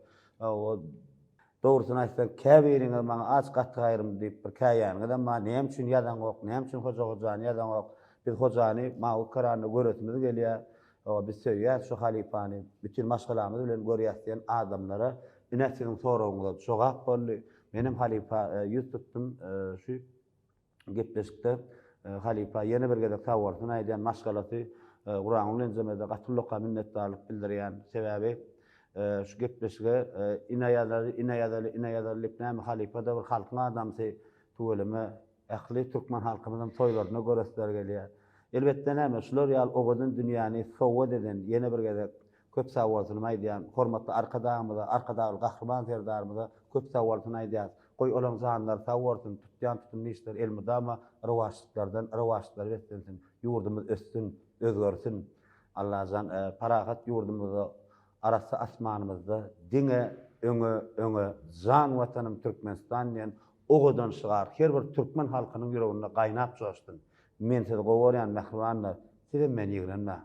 Dogrusyny aýtsak käbiriňiz maňa aç gaty gaýrym diýip bir käýäniňizem bar. Näme üçin ýazaňok, näme üçin Hoja Hojany ýazaňok. Biz Hojany mawy ekranda göresimiz gelýär. Hawa biz söýýäs şu halypany, bütin maşgalamyz bilen görýäs diýen adamlara ine siziň soragyňyza jogap boldy. Menem halypa ýüz tutdum şu gepleşikde halypa ýene bir gezek sagbolsun aýdýan maşgalasy Gurangül enjemede gaty ullakan minnetdarlyk bildirýän. Sebäbi şu gepleşige ine ýazaly, ine ýazaly, ine ýazaly diýip näme halypa-da bir halkyň adamsy tüweleme Ähli türkmen halkymyzyň toýlaryna göresleri gelýär. Elbetde näme, şular ýaly owadan dünýäni sowgat eden ýene bir gezek köp sagbolsunymy aýdýan. Hormatly Arkadagymyza, Arkadagly Gahryman Serdarymyza köp sagbolsun aýdýas. Goý olaň janlary sag bolsun, tutýan tutumly işleri elmydama rowaçlyklardan rowaçlyklara beslensin, ýurdumyz össün, özgersin. Allajan parahat ýurdumyzda arassa asmanymyzda diňe öňe öňe jan watanym Türkmenistan diýen owadan şygar her bir türkmen halkynyň ýüreginde gaýnap joşsun. Men sizi gowy görýän mähribanlar, sizem meni ýigrenmäň.